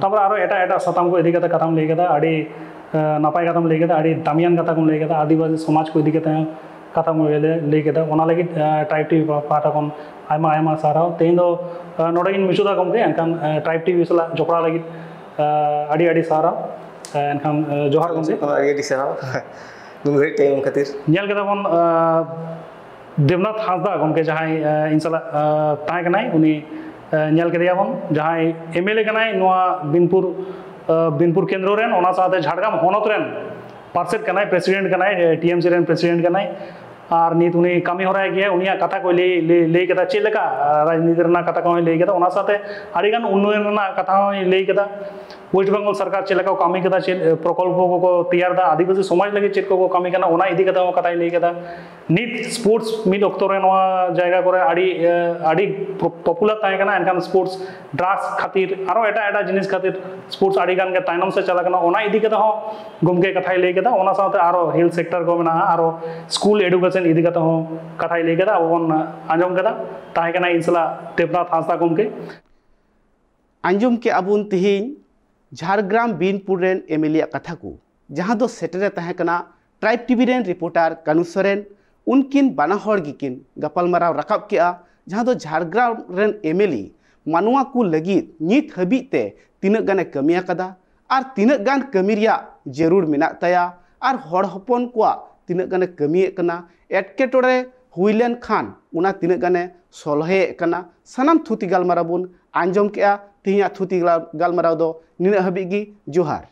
ᱛᱟᱨᱯᱚᱨᱮ ᱟᱨᱚ ᱮᱴᱟᱜ ᱮᱴᱟᱜ ᱥᱟᱛᱟᱢ ᱠᱚ ᱤᱫᱤ ᱠᱟᱛᱮ ᱠᱟᱛᱷᱟᱢ ᱞᱟᱹᱭ ᱠᱮᱫᱟ, ᱟᱹᱰᱤ ᱮ, ᱱᱟᱯᱟᱭ ᱠᱟᱛᱷᱟᱢ ᱞᱟᱹᱭ ᱠᱮᱫᱟ, ᱟᱹᱰᱤ ᱫᱟᱢᱤᱭᱟᱱ ᱠᱟᱛᱷᱟ ᱠᱚᱢ ᱞᱟᱹᱭ ᱠᱮᱫᱟ, ᱟᱹᱫᱤᱵᱟᱹᱥᱤ ᱥᱚᱢᱟᱡᱽ ᱠᱚ ᱤᱫᱤ ᱠᱟᱛᱮ ᱦᱚᱸ ᱠᱟᱛᱷᱟᱢ ᱞᱟᱹᱭ, ᱞᱟᱹᱭ ᱠᱮᱫᱟ᱾ ᱚᱱᱟ ᱞᱟᱹᱜᱤᱫ ᱮ, ᱴᱨᱟᱭᱤᱵᱽ ᱴᱤᱵᱷᱤ ᱯᱟᱦᱴᱟ ᱠᱷᱚᱱ ᱟᱭᱢᱟ ᱟᱭᱢᱟ ᱥᱟᱨᱦᱟᱣ᱾ ᱛᱮᱦᱮᱧ ᱫᱚ ᱮ, ᱱᱚᱰᱮ ᱜᱤᱧ ᱢᱩᱪᱟᱹᱫᱟ ᱜᱚᱢᱠᱮ, ᱮᱱᱠᱷᱟᱱ ᱮ, ᱴᱨᱟᱭᱤᱵᱽ ᱴᱤᱵᱷᱤ ᱥᱟᱞᱟᱜ ᱡᱚᱯᱲᱟᱣ ᱞᱟᱹᱜᱤᱫ ᱮ, ᱟᱹᱰᱤ ᱟᱹᱰᱤ ᱥᱟᱨᱦᱟᱣ᱾ ᱮ, ᱮᱱᱠᱷᱟᱱ ᱮ, ᱡᱚᱦᱟᱨ ᱜᱚᱢᱠᱮ᱾ ᱟᱹᱰᱤ ᱟᱹᱰᱤ ᱥᱟᱨᱦᱟᱣ ᱱᱩᱱ ᱜᱷᱟᱹᱲᱤᱡ ᱴᱟᱭᱤᱢ ᱮᱢ ᱠᱷᱟᱹᱛᱤᱨ᱾ ᱧᱮᱞ ᱠᱮᱫᱟ ᱵᱚᱱ, ᱮ, ᱫᱮᱵᱽᱱᱟᱛᱷ ᱦᱟᱸᱥᱫᱟ ᱜᱚᱢᱠᱮ ᱡᱟᱦᱟᱸᱭ, ᱮ, ᱤᱧ ᱥᱟᱞᱟᱜ, ᱮ, ᱛᱟᱦᱮᱸ ᱠᱟᱱᱟᱭ, ᱩᱱᱤ, ᱮ, ᱧᱮᱞ ᱠᱮᱫᱮᱭᱟ ᱵᱚᱱ, ᱡᱟᱦᱟᱸᱭ ᱮᱢᱮᱞᱮ ᱠᱟᱱᱟᱭ ᱱᱚᱣᱟ ᱵᱤᱱᱯᱩᱨ, ᱮ, ᱵᱤᱱᱯᱩᱨ ᱠᱮᱱᱫᱨᱚ ᱨᱮᱱ, ᱚᱱᱟ ᱥᱟᱶᱛᱮ ᱡᱷᱟᱲᱜᱨᱟᱢ ᱦᱚᱱᱚᱛ ᱨᱮᱱ ᱯᱟᱨᱥᱮᱫ ᱠᱟᱱᱟᱭ, ᱯᱨᱮᱥᱤᱰᱮᱱᱴ ᱠᱟᱱᱟᱭ, ᱮ, ᱴᱤᱮᱢᱥᱤ ᱨᱮᱱ ᱯᱨᱮᱥᱤᱰᱮᱱᱴ ᱠᱟᱱᱟᱭ᱾ ᱟᱨ ᱱᱤᱛ ᱩᱱᱤ ᱠᱟᱹᱢᱤ ᱦᱚᱨᱟᱭ ᱜᱮᱭᱟ, ᱩᱱᱤᱭᱟᱜ ᱠᱟᱛᱷᱟ ᱠᱚᱭ ᱞᱟᱹᱭ, ᱞᱟᱹᱭ, ᱞᱟᱹᱭ ᱠᱮᱫᱟ, ᱪᱮᱫ ᱞᱮᱠᱟ, ᱮ, ᱨᱟᱡᱽᱱᱤᱛᱤ ᱨᱮᱱᱟᱜ ᱠᱟᱛᱷᱟ ᱠᱚᱦᱚᱸᱭ ᱞᱟᱹᱭ ᱠᱮᱫᱟ, ᱚᱱᱟ ᱥᱟᱶᱛᱮ ᱟᱹᱰᱤᱜᱟᱱ ᱩᱱᱱᱚᱭᱚᱱ ᱨᱮᱱᱟᱜ ᱠᱟᱛᱷᱟ ᱦᱚᱸᱭ ᱞᱟᱹᱭ ᱠᱮᱫᱟ᱾ ᱳᱭᱮᱥᱴ ᱵᱮᱝᱜᱚᱞ ᱥᱚᱨᱠᱟᱨ ᱪᱮᱫ ᱞᱮᱠᱟ ᱠᱚ ᱠᱟᱹᱢᱤ ᱠᱮᱫᱟ, ᱪᱮᱫ ᱯᱨᱚᱠᱚᱞᱯᱚ ᱠᱚᱠᱚ ᱛᱮᱭᱟᱨ ᱮᱫᱟ, ᱟᱹᱫᱤᱵᱟᱹᱥᱤ ᱥᱚᱢᱟᱡᱽ ᱞᱟᱹᱜᱤᱫ ᱪᱮᱫ ᱠᱚᱠᱚ ᱠᱟᱹᱢᱤ ᱠᱟᱱᱟ, ᱚᱱᱟ ᱤᱫᱤ ᱠᱟᱛᱮ ᱦᱚᱸ ᱠᱟᱛᱷᱟᱭ ᱞᱟᱹᱭ ᱠᱮᱫᱟ᱾ ᱱᱤᱛ ᱥᱯᱳᱨᱴᱥ ᱢᱤᱫ ᱚᱠᱛᱚ ᱨᱮ ᱱᱚᱣᱟ ᱡᱟᱭᱜᱟ ᱠᱚᱨᱮ ᱟᱹᱰᱤ ᱟᱹᱰᱤ ᱯᱚᱯᱩᱞᱟᱨ ᱛᱟᱦᱮᱸ ᱠᱟᱱᱟ, ᱮᱱᱠᱷᱟᱱ ᱥᱯᱳᱨᱴᱥ ᱰᱨᱟᱜᱽᱥ ᱠᱷᱟᱹᱛᱤᱨ, ᱟᱨᱚ ᱮᱴᱟᱜ ᱮᱴᱟᱜ ᱡᱤᱱᱤᱥ ᱠᱷᱟᱹᱛᱤᱨ ᱥᱯᱳᱨᱴᱥ ᱟᱹᱰᱤ ᱜᱟᱱ ᱜᱮ ᱛᱟᱭᱱᱚᱢ ᱥᱮᱫ ᱪᱟᱞᱟᱜ ᱠᱟᱱᱟ᱾ ᱚᱱᱟ ᱤᱫᱤ ᱠᱟᱛᱮ ᱦᱚᱸ ᱜᱚᱢᱠᱮ ᱠᱟᱛᱷᱟᱭ ᱞᱟᱹᱭ ᱠᱮᱫᱟ᱾ ᱚᱱᱟ ᱥᱟᱶᱛᱮ ᱟᱨᱚ ᱦᱮᱞᱛᱷ ᱥᱮᱠᱴᱚᱨ ᱠᱚ ᱢᱮᱱᱟᱜᱼᱟ, ᱟᱨᱚ ᱥᱠᱩᱞ ᱮᱰᱩᱠᱮᱥᱚᱱ ᱤᱫᱤ ᱠᱟᱛᱮ ᱦᱚᱸ ᱠᱟᱛᱷᱟᱭ ᱞᱟᱹᱭ ᱠᱮᱫᱟ᱾ ᱟᱵᱚ ᱵᱚᱱ ᱟᱸᱡᱚᱢ ᱠᱮᱫᱟ᱾ ᱛᱟᱦᱮᱸ ᱠᱟᱱᱟ ᱤᱧ ᱥᱟᱞᱟᱜ ᱫᱮᱵᱽᱱᱟᱛᱷ ᱦᱟᱸᱥᱫᱟ ᱜᱚᱢᱠᱮ᱾ ᱟᱸᱡᱚᱢ ᱠᱮᱜᱼᱟ ᱵᱚᱱ ᱛᱮᱦᱮᱧ ᱡᱷᱟᱲᱜᱨᱟᱢ ᱵᱤᱱᱯᱩᱨ ᱨᱮᱱ ᱮᱢᱮᱞᱮᱭᱟᱜ ᱠᱟᱛᱷᱟ ᱠᱚ, ᱡᱟᱦᱟᱸ ᱫᱚ ᱥᱮᱴᱮᱨᱮ ᱛᱟᱦᱮᱸ ᱠᱟᱱᱟ ᱴᱨᱟᱭᱤᱵᱽ ᱴᱤᱵᱷᱤ ᱨᱮᱱ ᱨᱤᱯᱳᱨᱴᱟᱨ ᱠᱟᱱᱩ ᱥᱚᱨᱮᱱ᱾ ᱩᱱᱠᱤᱱ ᱵᱟᱱᱟ ᱦᱚᱲ ᱜᱮᱠᱤᱱ ᱜᱟᱯᱟᱞᱢᱟᱨᱟᱣ ᱨᱟᱠᱟᱵ ᱠᱮᱜᱼᱟ, ᱡᱟᱦᱟᱸ ᱫᱚ ᱡᱷᱟᱲᱜᱨᱟᱢ ᱨᱮᱱ ᱮᱢᱮᱞᱮ ᱢᱟᱱᱣᱟ ᱠᱚ ᱞᱟᱹᱜᱤᱫ ᱱᱤᱛ ᱦᱟᱹᱵᱤᱡ ᱛᱮ ᱛᱤᱱᱟᱹᱜ ᱜᱟᱱᱮ ᱠᱟᱹᱢᱤ ᱟᱠᱟᱫᱟ ᱟᱨ ᱛᱤᱱᱟᱹᱜ ᱜᱟᱱ ᱠᱟᱹᱢᱤ ᱨᱮᱭᱟᱜ ᱡᱟᱹᱨᱩᱲ ᱢᱮᱱᱟᱜ ᱛᱟᱭᱟ ᱟᱨ ᱦᱚᱲ ᱦᱚᱯᱚᱱ ᱠᱚᱣᱟᱜ ᱛᱤᱱᱟᱹᱜ ᱜᱟᱱᱮ ᱠᱟᱹᱢᱤᱭᱮᱫ ᱠᱟᱱᱟ, ᱮᱴᱠᱮᱴᱚᱬᱮ ᱦᱩᱭ ᱞᱮᱱᱠᱷᱟᱱ ᱚᱱᱟ ᱛᱤᱱᱟᱹᱜ ᱜᱟᱱᱮ ᱥᱚᱞᱦᱮᱭᱮᱫ ᱠᱟᱱᱟ᱾ ᱥᱟᱱᱟᱢ ᱛᱷᱩᱛᱤ ᱜᱟᱞᱢᱟᱨᱟᱣ ᱵᱚᱱ ᱟᱸᱡᱚᱢ ᱠᱮᱜᱼᱟ᱾ ᱛᱮᱦᱮᱧᱟᱜ ᱛᱷᱩᱛᱤ ᱜᱟᱞ- ᱜᱟᱞᱢᱟᱨᱟᱣ ᱫᱚ ᱱᱤᱱᱟᱹᱜ ᱦᱟᱹᱵᱤᱡ ᱜᱮ᱾ ᱡᱚᱦᱟᱨ᱾